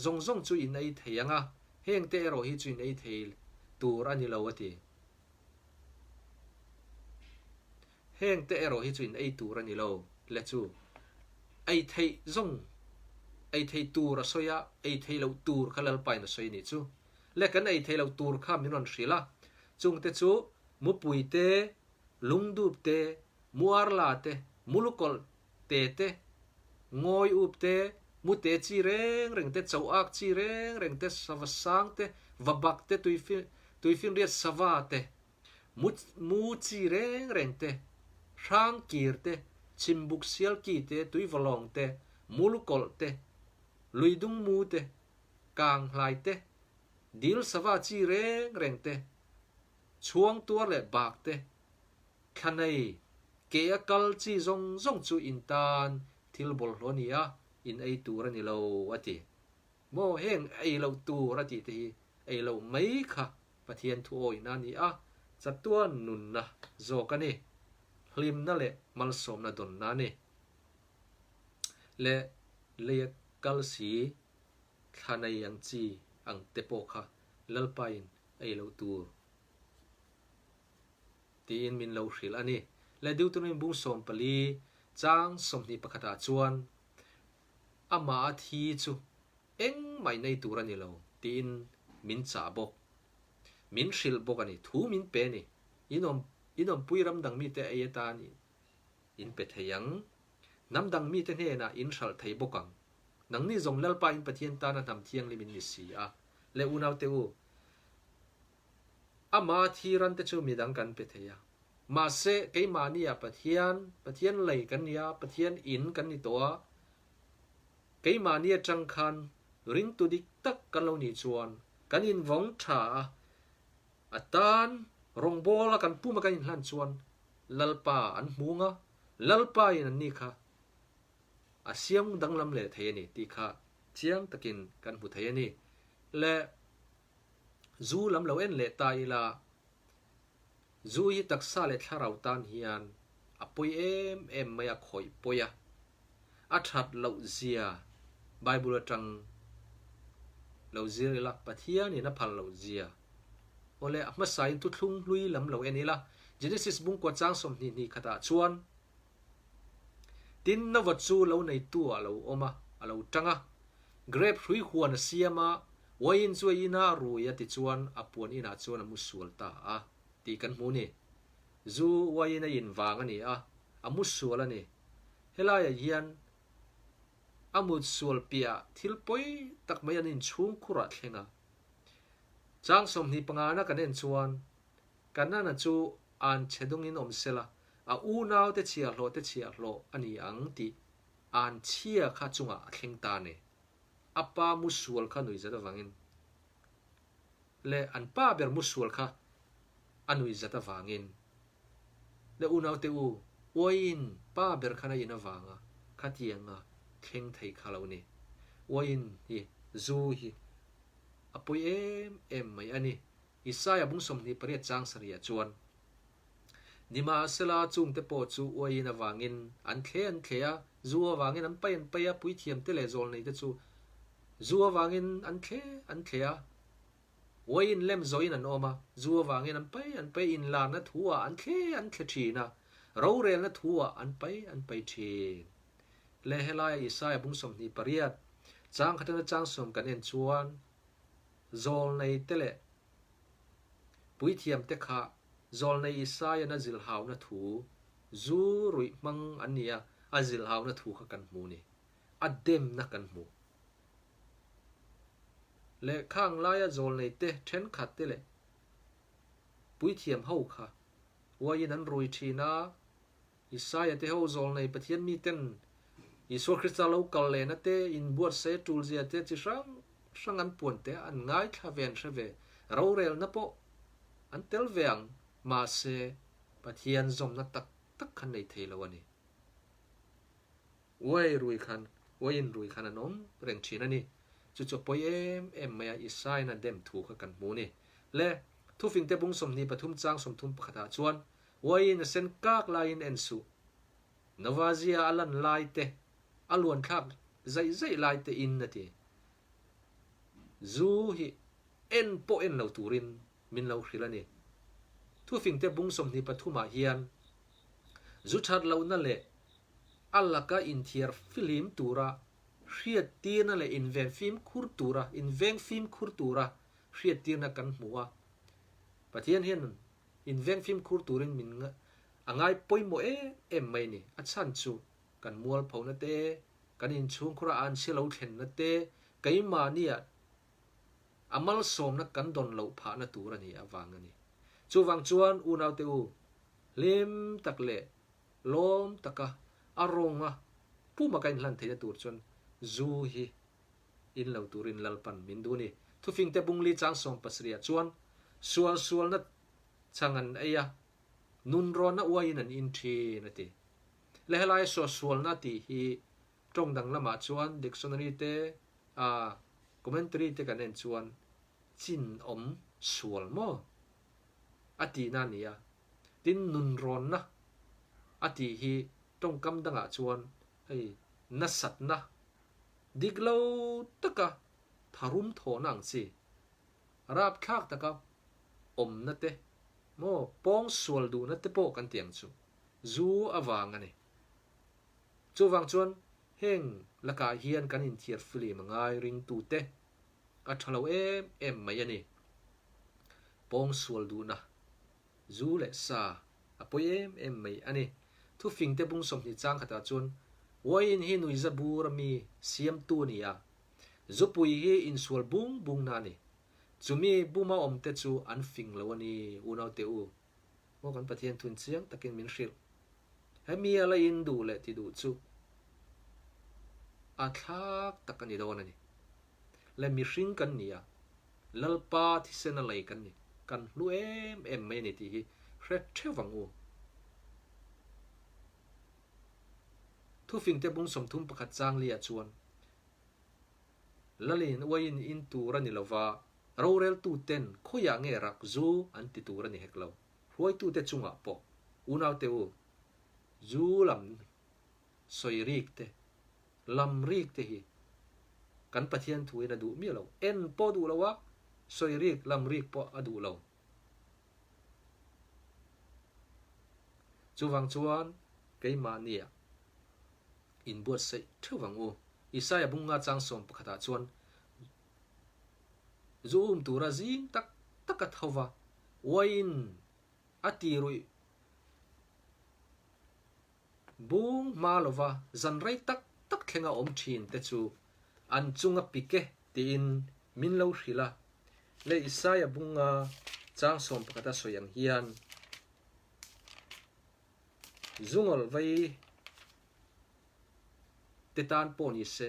zawng zawng chu in ei thei ang a, heng te erawh hi chu in ei thei tur a ni lo a ti. Heng te erawh hi chu in ei tur a ni lo, le chu ei theih zawng ei thei tur a sawi a, ei thei loh tur kha Lalpain a sawi a nih chu. Le kan ei thei loh tur kha min rawn hrilh a, chung te chu mupui te, lungdup te, muarla te, mulukawlh te te, ngawi up te, mute chi reng reng te, choak chi reng reng te, sava sang te, vabak te, tuifinriat sava te, Mu chi reng reng te, hrang kir te, chhimbuk sial ki te, tuivawlawng te, mulukawlh te, luidung mu te, kang hlai te, dil sava chi reng reng te, chhuang tuar leh bak te, thla nei, ke a kal chi zawng zawng chu in tan thil bawlhhlawh a ni a, in ei tur a ni lo, a ti. Maw heng ei loh tur a tih te hi ei loh mai kha Pathian thu awihna a ni a, chatuan nunna zawk a ni. Hlimna leh malsawmna dawnna a ni. Le leia kal si thla nei ang chi ang te pawh kha Lalpain ei loh tur tiin min lo hrilh a ni. Le Deuteronomy bung 14 chang 21 ah chuan amah a thi chu Engmah in ei tur a ni lo tiin min chah bawk. Min hrilh bawk a ni. Thu min pe a ni. In awm in awmpui ram dang mite ei atan in pe thei ang. Hnam dang mite hnenah in hralh thei bawk ang. Nangni zawng Lalpa in Pathian tana hnam thianghlim in ni si a. Le unaute u, ama thi ran te chu midang kan pe thei a. Mahse, keimahnia Pathian, Pathian lei kan ni a, Pathian in kan ni tawh a, Keimahni atang khan ringtu dik tak kan lo nih chuan kan invawng tha a, a tan rawngbawla kan puma kan inhlan chuan Lalpa an hmung a, Lalpa in anni kha a siam danglam leh thei a ni tih kha chiang takin kan hmu thei a ni. Le zu lam lo en leh ta ila, zu hi taksa leh thlarau tan hian a pawi em em mai a, khawih pawi a. A that loh zia Bible atang lo zir ila, Pathianin a phal loh zia. Awle, a hmasain thuthlung hlui lam lo en ila, Genesis bungkua chang 22 khatah chuan, Tin, Nova chu lo neitu ah lo awm a, a lo tang a. Grape hrui huan a siam a, uaiin chu a in a, a rui a tichuan a puan inah chuan a mu sual ta a, tih kan hmu ni. Zu uaiin a in vang a ni a, a mu sual a ni. Helaiah hian a mut sual piahah thil pawi tak mai an inchhung khurah thleng a. Chang 25 na kan en chuan Kanana chu an chhe dungin awm sela, a unaute chhiahhlawh te chhiahhlawh a ni ang tih an chhia kha chungah a thleng ta a ni. A pa mu sual kha nuihzat avangin leh an pa ber mu sual kha a nuihzat avangin Le unaute u, uaiin pa ber khan a in avanga khatianga thleng thei kha lo ni. Uaiin hi, zu hi. A pawi em em mai a ni. Isaia bung 28 chang sarihah chuan, Nimahsela chungte pawh chu uaiin avangin an thle an thle a, zu avangin an pai an pai a, puithiamte leh zawlneite chu zu avangin an thle an thle a, uaiin lem zawhin an awm a, zu avangin an pai an pai, inlarna thu-ah an thle an thle thin a, rorelna thu-ah an pai an pai thin. Le helaia Isaia bung 28 chang khatana chang sawm kan en chuan zawlneite leh Puithiamte kha zawlnei Isaia'n a zilhauna thu zu ruih hmang an ni a, a zilhauna thu kha kan hmu ni. A demna kan hmu. Lehkha ang laia zawlneite thenkhatte leh puithiam ho kha uaiin an rui thin a, Isaia te ho zawlnei Pathian miten Isua Krista lo kal lehna te, inbuatsaih a tulzia te chi hrang hrang an puan te an ngaithla ve an hre ve. Rorelna pawh an tel ve ang, mahse Pathian zawmna tak tak khan nei thei lo a ni. Uai rui khan, uaiin rui khan an awm reng thin a ni. Chu chu a pawi em em mai a, Isaia'n a dem thu kha kan hmu a ni. Le, Thufingte bung 23 chang 31 ah chuan Uaiin a sen kak laiin en suh. Novazia a lan lai te, a luan thlak zaih zaih lai te in a ti. Zu hi en pawh en lo turin min lo hrilh a ni. Thufingte bung 23 ah hian zu that lohna leh a laka inthiar fihlim tura hriattirna leh inven fimkhur tura inveng fimkhur tura hriattirna kan hmu a. Pathian hian Inveng fimkhur turin min a ngai pawimawh em em mai a ni. A chhan chu kan mualphona te, kan inchhungkhura an chhia lo thlenna te, keimahnia a malsawmna kan dawn loh phahna tur a ni avang a ni. Chuvang chuan unaute u, hlim tak leh lawm taka a rawnga puma ka inhlan theihna tur chuan zu hi in lo turin Lalpan min duh a ni. Thufingte bungli chang 70 ah chuan sual sualna chang an ei a, nunrawnna uaiin an in thin a ti. Le helai sual sualna tih hi tawng dang lamah chuan dictionary te a commentary te kan en chuan chin awm sual maw a tihna a ni a. Tin nunrawnna a tih hi tawngkam dangah chuan hei nasatna Dik lo taka tharum thawhna ang chi, rapthlak taka awmna te maw pawng sual duhna te pawh kan ti ang chu, zu avang a ni. Chuvang chuan heng lakah hian kan inthiar film a ngai ringtute a tha lo em em mai a ni. Pawng sual duhna Zu leh sa a pawi em em mai a ni. Thufingte bung 20 chang khatah chuan Uaiin hi nuiza bur a mi siamtu a ni a, zupui hi insual bung bungna a ni. Chumi buma awmte chu an fing lo a ni, unaute u. Maw kan Pathian thun chiang takin min hrilh. Hemi a la in duh leh ti duh chu a thlak tak a ni dawn a ni. Le mihring kan ni a, Lalpa thisen a lei kan ni, kan hlu em em mai a ni tih hi hre theuh ang u. Thufingte bung 31 chang liah chuan, Lalin uaiin in tur a ni lova, roreltuten khawiah nge rak zu an ti tur a ni hek lo. Hruaitute chungah pawh, unaute u, zu lam sawi rik te, lam rik te hi kan Pathian thuin a duh miah lo. En pawh duh lo a, sawi rik, lam rik pawh a duh lo. Chuvang chuan keimahnia inbuatsaih theuh ang u. Isaia bunga chang 11 ah chuan zu um tura zing tak tak a tho va, uaiin a ti ruih Bung hma lova zan rei tak tak thlenga awm thin te chu an chunga pik e tiin min lo hrilh a. Le Isaia bunga chang 11 a sawi ang hian zungawl vei te tan pawh ni se,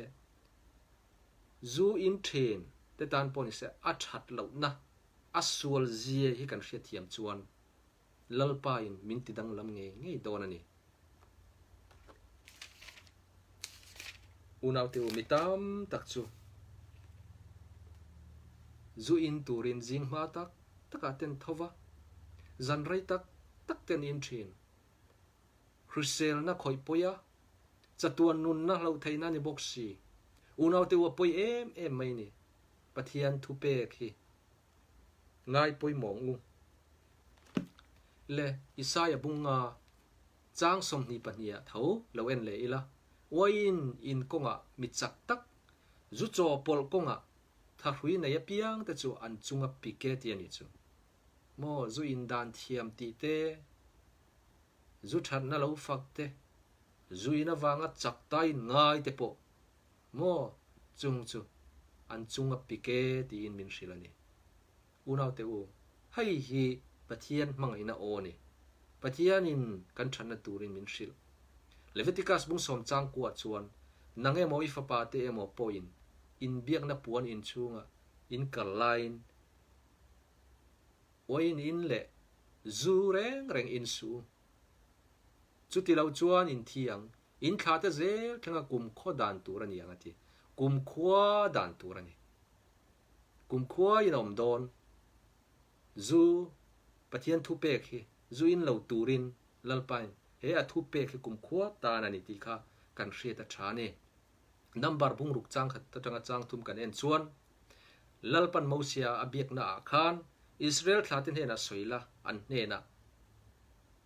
zu in thin te tan pawh ni se a that lohna, a sual zia hi kan hriatthiam chuan Lalpa in min ti danglam ngei ngei dawn a ni. Unaute u mi tam tak chu. Zu in turin zing hma tak takah ten tho va, zan rei tak tak ten in thin. Hriselna khawih pawi a, chatuan nunna hloh theihna a ni bawk si. Unaute u a pawi em em mai ni. Pathian thupek hi ngai pawimawh u. Le Isaia bunga chang 22 ah tho lo en leh ila, uaiin in kawngah mi chak tak, zu chaw pawlh kawngah thahrui nei apiang te chu an chunga pik e tih a nih chu. Maw zu indan thiam tih te, zu thatna lo fak te, zu in avanga chak ta in ngai te pawh maw chung chu an chunga pik e tiin min hrilh a ni. Unaute u, hei hi Pathian hmangaihna aw a ni. Pathianin kan thatna turin min hrilh. Leviticus bung sawm chang kuah chuan, Nang emaw i fapa te emaw pawhin inbiakna puan inchhunga in kal laiin uain in leh zu reng reng in suh u. Chuti lo chuan in thi ang, in thla te zel thlenga kumkhua dan tur a ni ang a ti. Kumkhua dan tur a ni. Kumkhua in a awm dawn. Zu Pathian thupek hi zu in lo turin Lalpain he a thupek hi kumkhua tan a ni tih kha kan hriat a tha a ni. Number bungruk chang khat atanga chang thum kan en chuan Lalpan Mosia a biakna ah khan Israel thla te hnenah sawi la, an hnenah,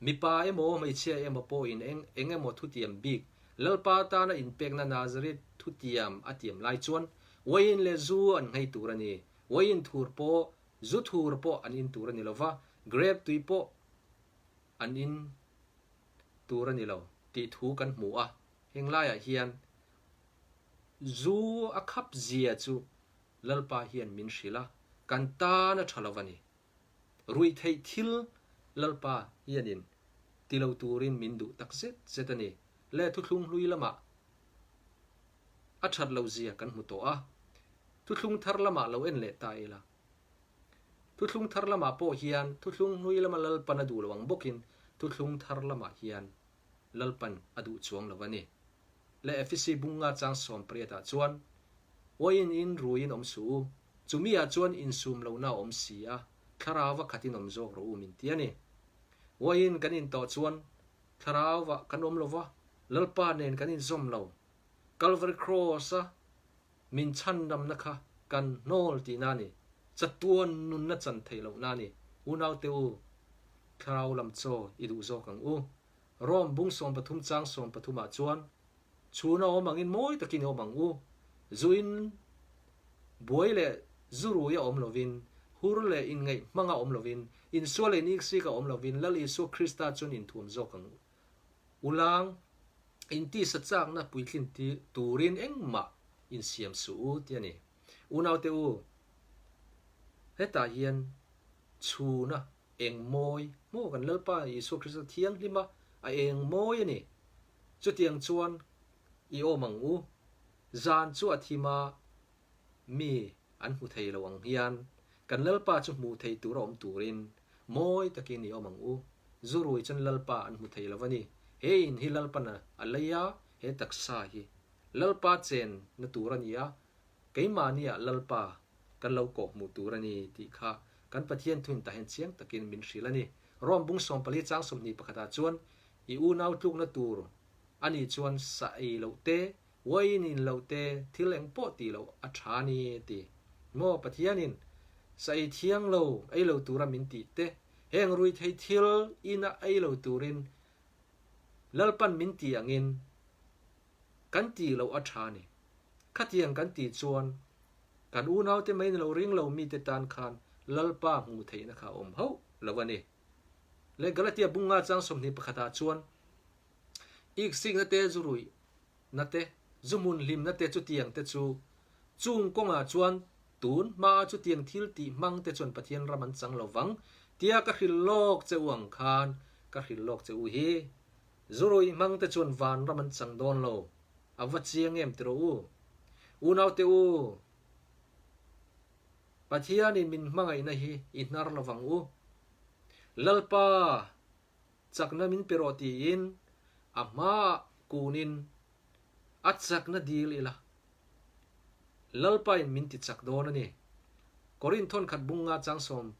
Mipa emaw hmeichhia emaw pawhin eng eng emaw thutiam bik Lalpa tana inpekna Nazareth thutiam a tiam lai chuan uaiin leh zu an nghei tur a ni. Uaiin thur pawh, zu thur pawh an in tur a ni lo va, grape tui pawh an in tur a ni lo tih thu kan hmu a. Heng laiah hian zu a khap zia chu Lalpa hian min hrilh a, kan tan a tha lo a ni. Ruihtheih thil Lalpa hianin ti lo turin min duh tak zet zet a ni. Le thuthlung hlui lamah a that lo zia kan hmu tawh a, thuthlung thar lamah lo en leh ta ila. Thuthlung thar lamah pawh hian thuthlung hlui lama Lalpan a duh lo ang bawkin thuthlung thar lamah hian Lalpan a duh chuang lo a ni. Le Efesi bunga chang 18 ah chuan, Uaiin in ruiin awm suh u, chumi ah chuan insum lohna a awm si a, thlarauva khatin awm zawk rawh u min ti a ni. Uaiin kan intawh chuan thlarauva kan awm lo va, Lalpa nen kan inzawm lo. Calvary Cross-a min chhandamna kha kan hnawl tihna a ni. Chatuan nunna chan theih lohna a ni. Unaute u, thlarau lam chaw i duh zawk ang u. Rome bung 13 chang 13 ah chuan, Chhuna awm angin mawi takin i awm ang u. Zuin buai leh zurui a awm lovin, hur leh inngaih hmanga awm lovin, insual leh iniksikah awm lovin Lal Isua Krista chuan inthuam zawk ang u. Ulang, intisa chakna puitlin turin engmah insiam suh u ti a ni. Unaute u, hetah hian chhuna eng mawi maw kan Lalpa Isua Krista thianghlima a eng mawi a ni. Chutiang chuan i awm ang u, zan chu a thim a, mi an hmu thei lo ang hian kan Lalpa chu hmuh theih tur a awm turin mawi takin i awm ang u. Zurui chuan Lalpa an hmu thei lo a ni. He in hi Lalpan a lei a, he taksa hi Lalpa chen na tur a ni a, keimahniah Lalpa kan lo kawh hmuh tur a ni tih kha kan Pathian thuin tah hian chiang takin min hrilh a ni. Rome bung 14 chang 21 ah chuan i unau tlukna tur a nih chuan sa ei loh te, uaiin in loh te, thil eng pawh tih loh a tha a ni ti. Maw Pathianin sa ei thiang lo ei lo tura min tih te, heng ruithei thil ina ei lo turin Lalpan min tih angin kan tih loh a tha a ni. Khatiang kan tih chuan kan unaute mai ni lo ring lo mite tan khan Lalpa hmuh theihna kha a awm hauh lo a ni. Le Galatia bunga chang 21 ah chuan iksikna te zu ruihna te zu hmun hlimna te chutiang te chu chung kawngah chuan tun hmaa chutiang thil tih hmang te chuan Pathian ram an chang lo vang tia ka hrilh lawk che u ang khan ka hrilh lawk che u hi. Zu ruih hmang te chuan van ram an chang dawn lo. A va chiang em ti rawh u. Unaute u, Pathianin min hmangaihna hi i hnar lo vang u. Lalpa, chakna min pe rawh tiin a hmaah kunin a chakna dil ila. Lalpain min ti chak dawn a ni. Korinth thawnkhat bunga chang 11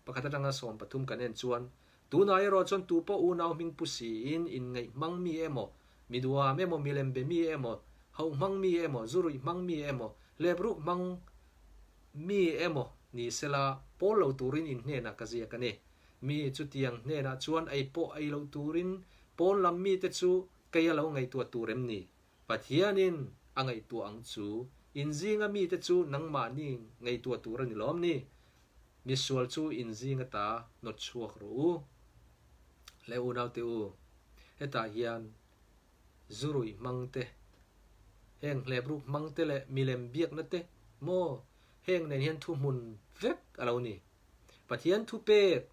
atanga 13 kan en chuan, Tunah erawh chuan tu pawh unau hming pu siin inngaih hmang mi emaw, mi duam emaw, milem be mi emaw, hauh hmang mi emaw, zu ruih hmang mi emaw, hlepruk hmang mi emaw ni sela pawl lo turin in hnenah ka ziak a ni. Mi chutiang hnenah chuan ei pawh ei loh turin pawn lam mite chu kei a lo ngaihtuah tur em ni? Pathianin a ngaihtuah ang chu inzinga mite chu nangmahni ngaihtuah tur a ni lawm ni? Misual chu inzing ata nawt chhuak rawh u. Le unaute u, hetah hian zu ruih hmang te, heng hlepruk hmang te leh milem biakna te maw heng nen hian thuhmun vek a lo ni. Pathian thupek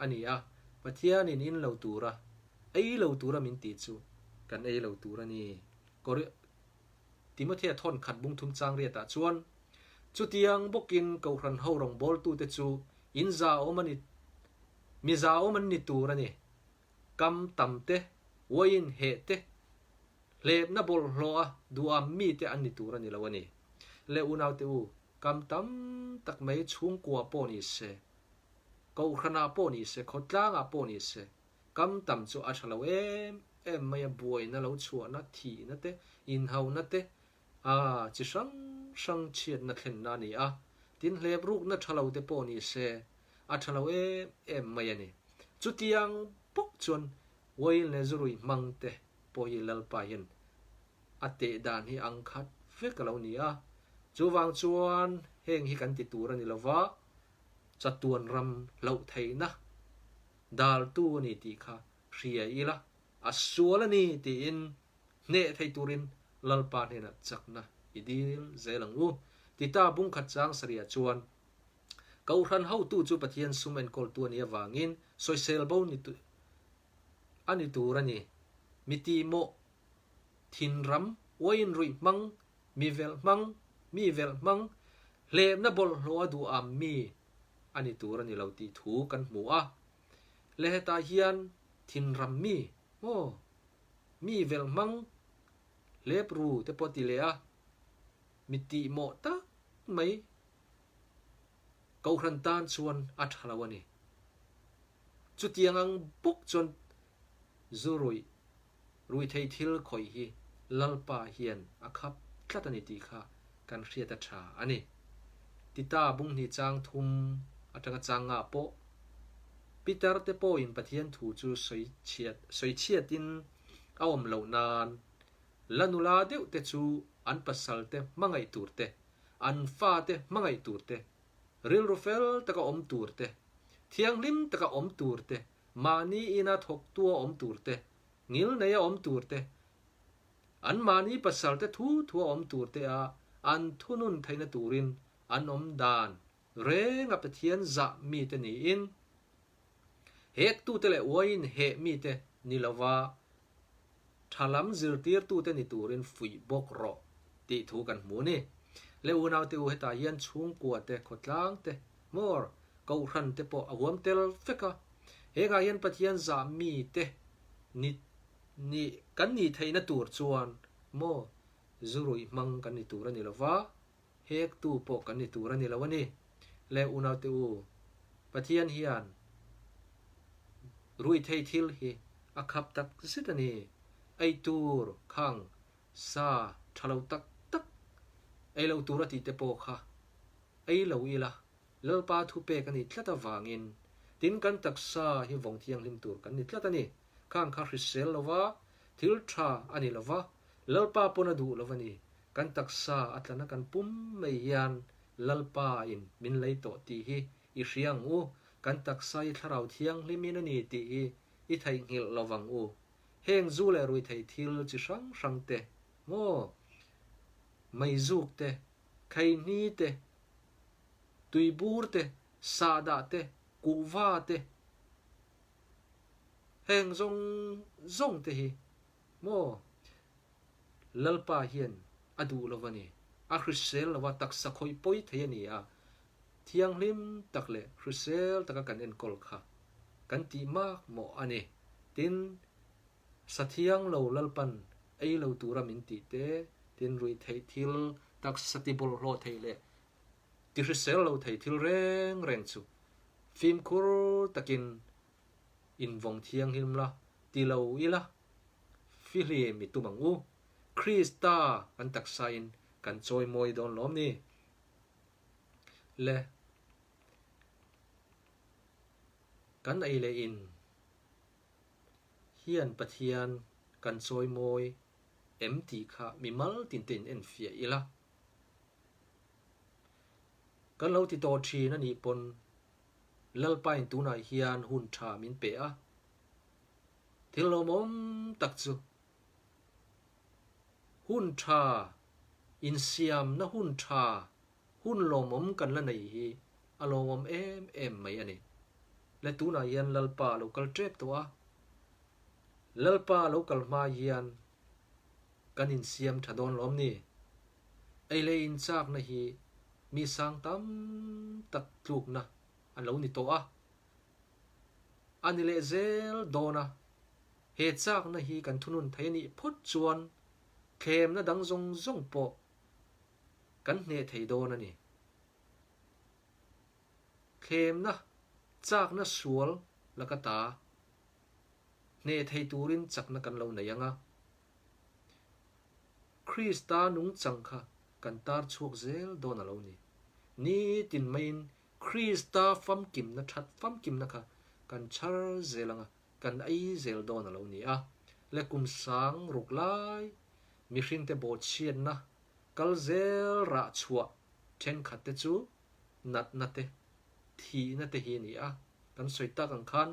a ni a, Pathianin in lo tura, ei lo tura min tih chu kan ei lo tur a ni. Timothea thawn khat bung thum chang riatah chuan, Chutiang bawkin Kohhran ho rawngbawltute chu in za awm a ni, mi za awm an ni tur a ni. Kam tam te, uaiin heh te, hlepna bawlhhlawh a duham mite an ni tur a ni lo a ni. Le unaute u, Kam tam tak mai chhungkua pawh ni se, Kohhranah pawh ni se, khawtlangah pawh ni se, kam tam chu a tha lo em em mai a, buaina lo chhuahna, thihna te, inhauna te, aa chi hrang hrang chhiatna thlenna a ni a, tin hleprukna tha lo te pawh ni se, a tha lo em em mai a ni. Chutiang bawk chuan Uail leh Zurui hmang te pawh hi Lalpa hian a teh dan hi ang khat vek a lo ni a, chuvang chuan heng hi kan ti tur a ni lova, chatuan ram hlauh theihna daltu a ni tih kha hria ila, a sual a ni tiin hneh thei turin Lalpa hnenah chakna i dil zel ang u. Tita bungkhat chang sarihah chuan Kohhran hotu chu Pathian sum enkawltu a nih avangin sawisel bo ni a ni tur a ni. Mi tihmawh Thinram, uaiin ruih hmang, mi velh hmang, mi velh hmang, hlemna bawlhhlawh a duh am mi a ni tur a ni lo tih thu kan hmu a. Le hetah hian thinram mi, maw, mi velh hmang, hlep ru te pawh ti leh a, mi tihmawh tak mai Kohhran tan chuan a tha lo a ni. Chutiang ang bawk chuan zu ruih Ruithei thil khawih hi Lalpa hian a khap tlat a ni tih kha kan hriat a tha a ni. Tita bunghnih chang thum atanga chang nga pawh Peter te pawhin Pathian thu chu sawi chhiat sawi chhiatin a awm loh nan la nula deuh te chu an pasal te hmangaih tur te, an fa te hmangaih tur te, rilru fel taka awm tur te, thianghlim taka awm tur te, Mahni ina thawktua awm tur te, ngil neia awm tur te, an mahni pasal te thu thua awm tur te a an thunun theihna turin an awm dan renga Pathian zah mite niin, hektute leh uaiin heh mite ni lova tha lam zirtirtute ni turin fuih bawk rawh tih thu kan hmu a ni. Le unaute u hetah hian chhungkua te, khawtlang te, hmawr, Kohhran te pawh a huam tel vek a. Hengah hian Pathian zah mite ni ni kan nih theihna tur chuan maw zu ruih hmang kan ni tur a ni lo va, hektu pawh kan ni tur a ni lo a ni. Le unaute u, Pathian hian ruih thei thil hi a khap tak zet a ni. Eitur khang sa tha lo tak tak ei lo tur a tih te pawh kha ei lo ila Lalpa thupek a nih tlat avangin tin kan taksa hi vawng thianghlim tur kan ni tlat a ni. Khang kha hrisel lova, thil tha a ni lova, Lalpa pawn a duh lova ni. Kan taksa a tlana kan pum mai hian Lalpa in min lei tawh tih hi i hria ang u, kan taksa hi thlarau thianghlimin a ni tih hi i theihnghilh lovang u. Heng zu leh ruihtheih thil chi hrang hrang te, maw, meizuk te, khaihni te, tuibur te, sahdah te, kuhva te, heng zawng zawng te hi maw Lalpa hian a duh lo a ni. A hrisel lo a, taksa khawih pawi thei a ni a, thianghlim tak leh hrisel taka kan enkawl kha kan tih mak mawh a ni. Tin, Sathiang lo Lalpan ei lo tura min tih te, tin ruih theih thil taksa ti bawlhhlawh theih leh. Tihrisel lo thei thil reng reng chu fimkhur takin invawng thianghlim la ti lo ila fihlim i tum ang u. Krista kan taksain kan chawimawi dawn lawm ni? Le kan ei leh in hian Pathian kan chawimawi em tih kha mimal tinte in enfiah ila. Kan lo ti tawh thin a nih pawn Lalpain tunah hian hun tha min pe a, thil lawmawm tak chu hun tha insiamna hun tha hun lawmawm kan la nei hi a lawmawm em em mai a ni. Le tunah hian Lalpa a lo kal tep tawh a, Lalpa a lo kal hma hian kan insiam tha dawn lawm ni? Ei leh inchakna hi mi sang tam tak tlukna a lo ni tawh a, a ni leh zel dawn a, he chakna hi kan thunun thei a nih phawt chuan thlemna dang zawng zawng pawh kan hneh thei dawn a ni. Thlemna chakna sual laka ta hneh thei turin chakna kan lo nei ang a. Krista nungchang kha kan tar chhuak zel dawn a lo ni. Nitin maiin Krista famkimna that famkimna kha kan chhar zel ang a, kan ei zel dawn a lo ni a. Le kum sang ruk lai mihringte bawhchhiatna kal zel rah chhuah thenkhat te chu natna te, thihna te hi a ni a. Kan sawi tak ang khan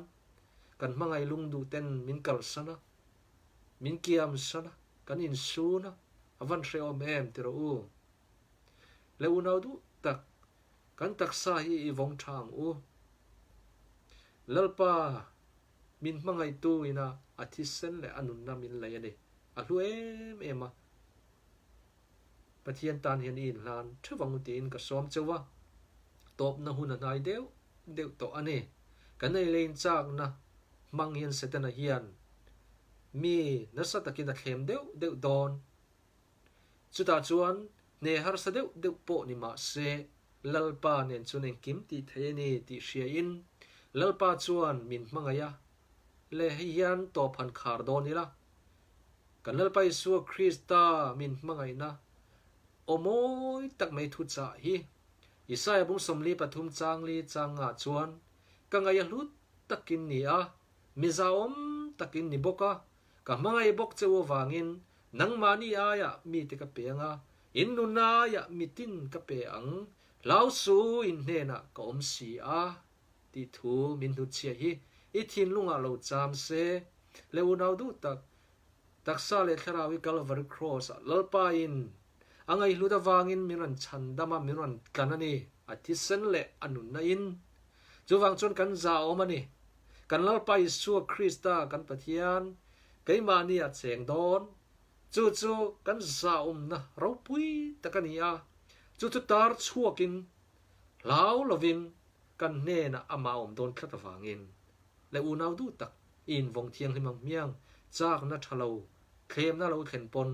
kan hmangaih lungduh ten min kalsan a, Min kiam san a, kan insun a, a van hrehawm em ti rawh u. Le unau duh tak, kan taksa hi i vawng tha ang u. Lalpa, min hmangaihtu ina a thisen leh a nunna min lei a ni. A hlu em em a. Pathian tan hian i inhlan theuh ang u tiin ka sawm cheu a. Tawpna hun a hnai deuh deuh tawh a ni. Kan ei leh inchakna hmang hian Setana hian mi nasa takin a thlem deuh deuh dawn. Chutah chuan hne harsa deuh deuh pawh ni mah se Lalpa nen chuan engkim tih thei a ni tih hriain Lalpa chuan min hmangaih a, le hei hian tawp han khar dawn ila. Kan Lalpa Isua Krista min hmangaihna aw mawi tak mai thuchah hi Isaiah bung 43 changli changah chuan ka ngaih a hlut takin ni a, mi zahawm takin ni bawk a, ka hmangaih bawk che u avangin nangmahni aiah mite ka pe ang a, in nunna aiah mitin ka pe ang, hlau su in hnenah ka awm si a, tih thu min hnutchhiah hi i thinlungah lo cham se, le unau duh tak, taksa leh thlarau hi Kalvari Kraws-ah Lalpain a ngaihhlut avangin min rawn chhandam a, min rawn tlan a ni, a thisen leh a nunna in. Chuvang chuan kan zahawm a ni. Kan Lalpa Isua Krista kan Pathian keimahni a cheng dawn. Chu chu kan zahawmna ropui tak a ni a, chu chu tar chhuakin hlau lovin kan hnenah amah a awm dawn tlat avangin leh unau duh tak i invawng thianghlim ang hmiang chakna tha lo thlemna lo thlen pawn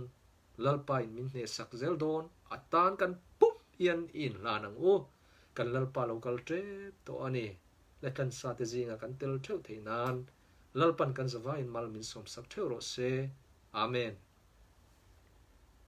Lalpain min hnehsak zel dawn a tan kan pum hian i inhlan ang u. Kan Lalpa lo kal tep tawh a ni. Le tlansa te zingah kan tel theuh theih nan Lalpan kan zavaiin mal min sawmsak theuh rawh se. Amen.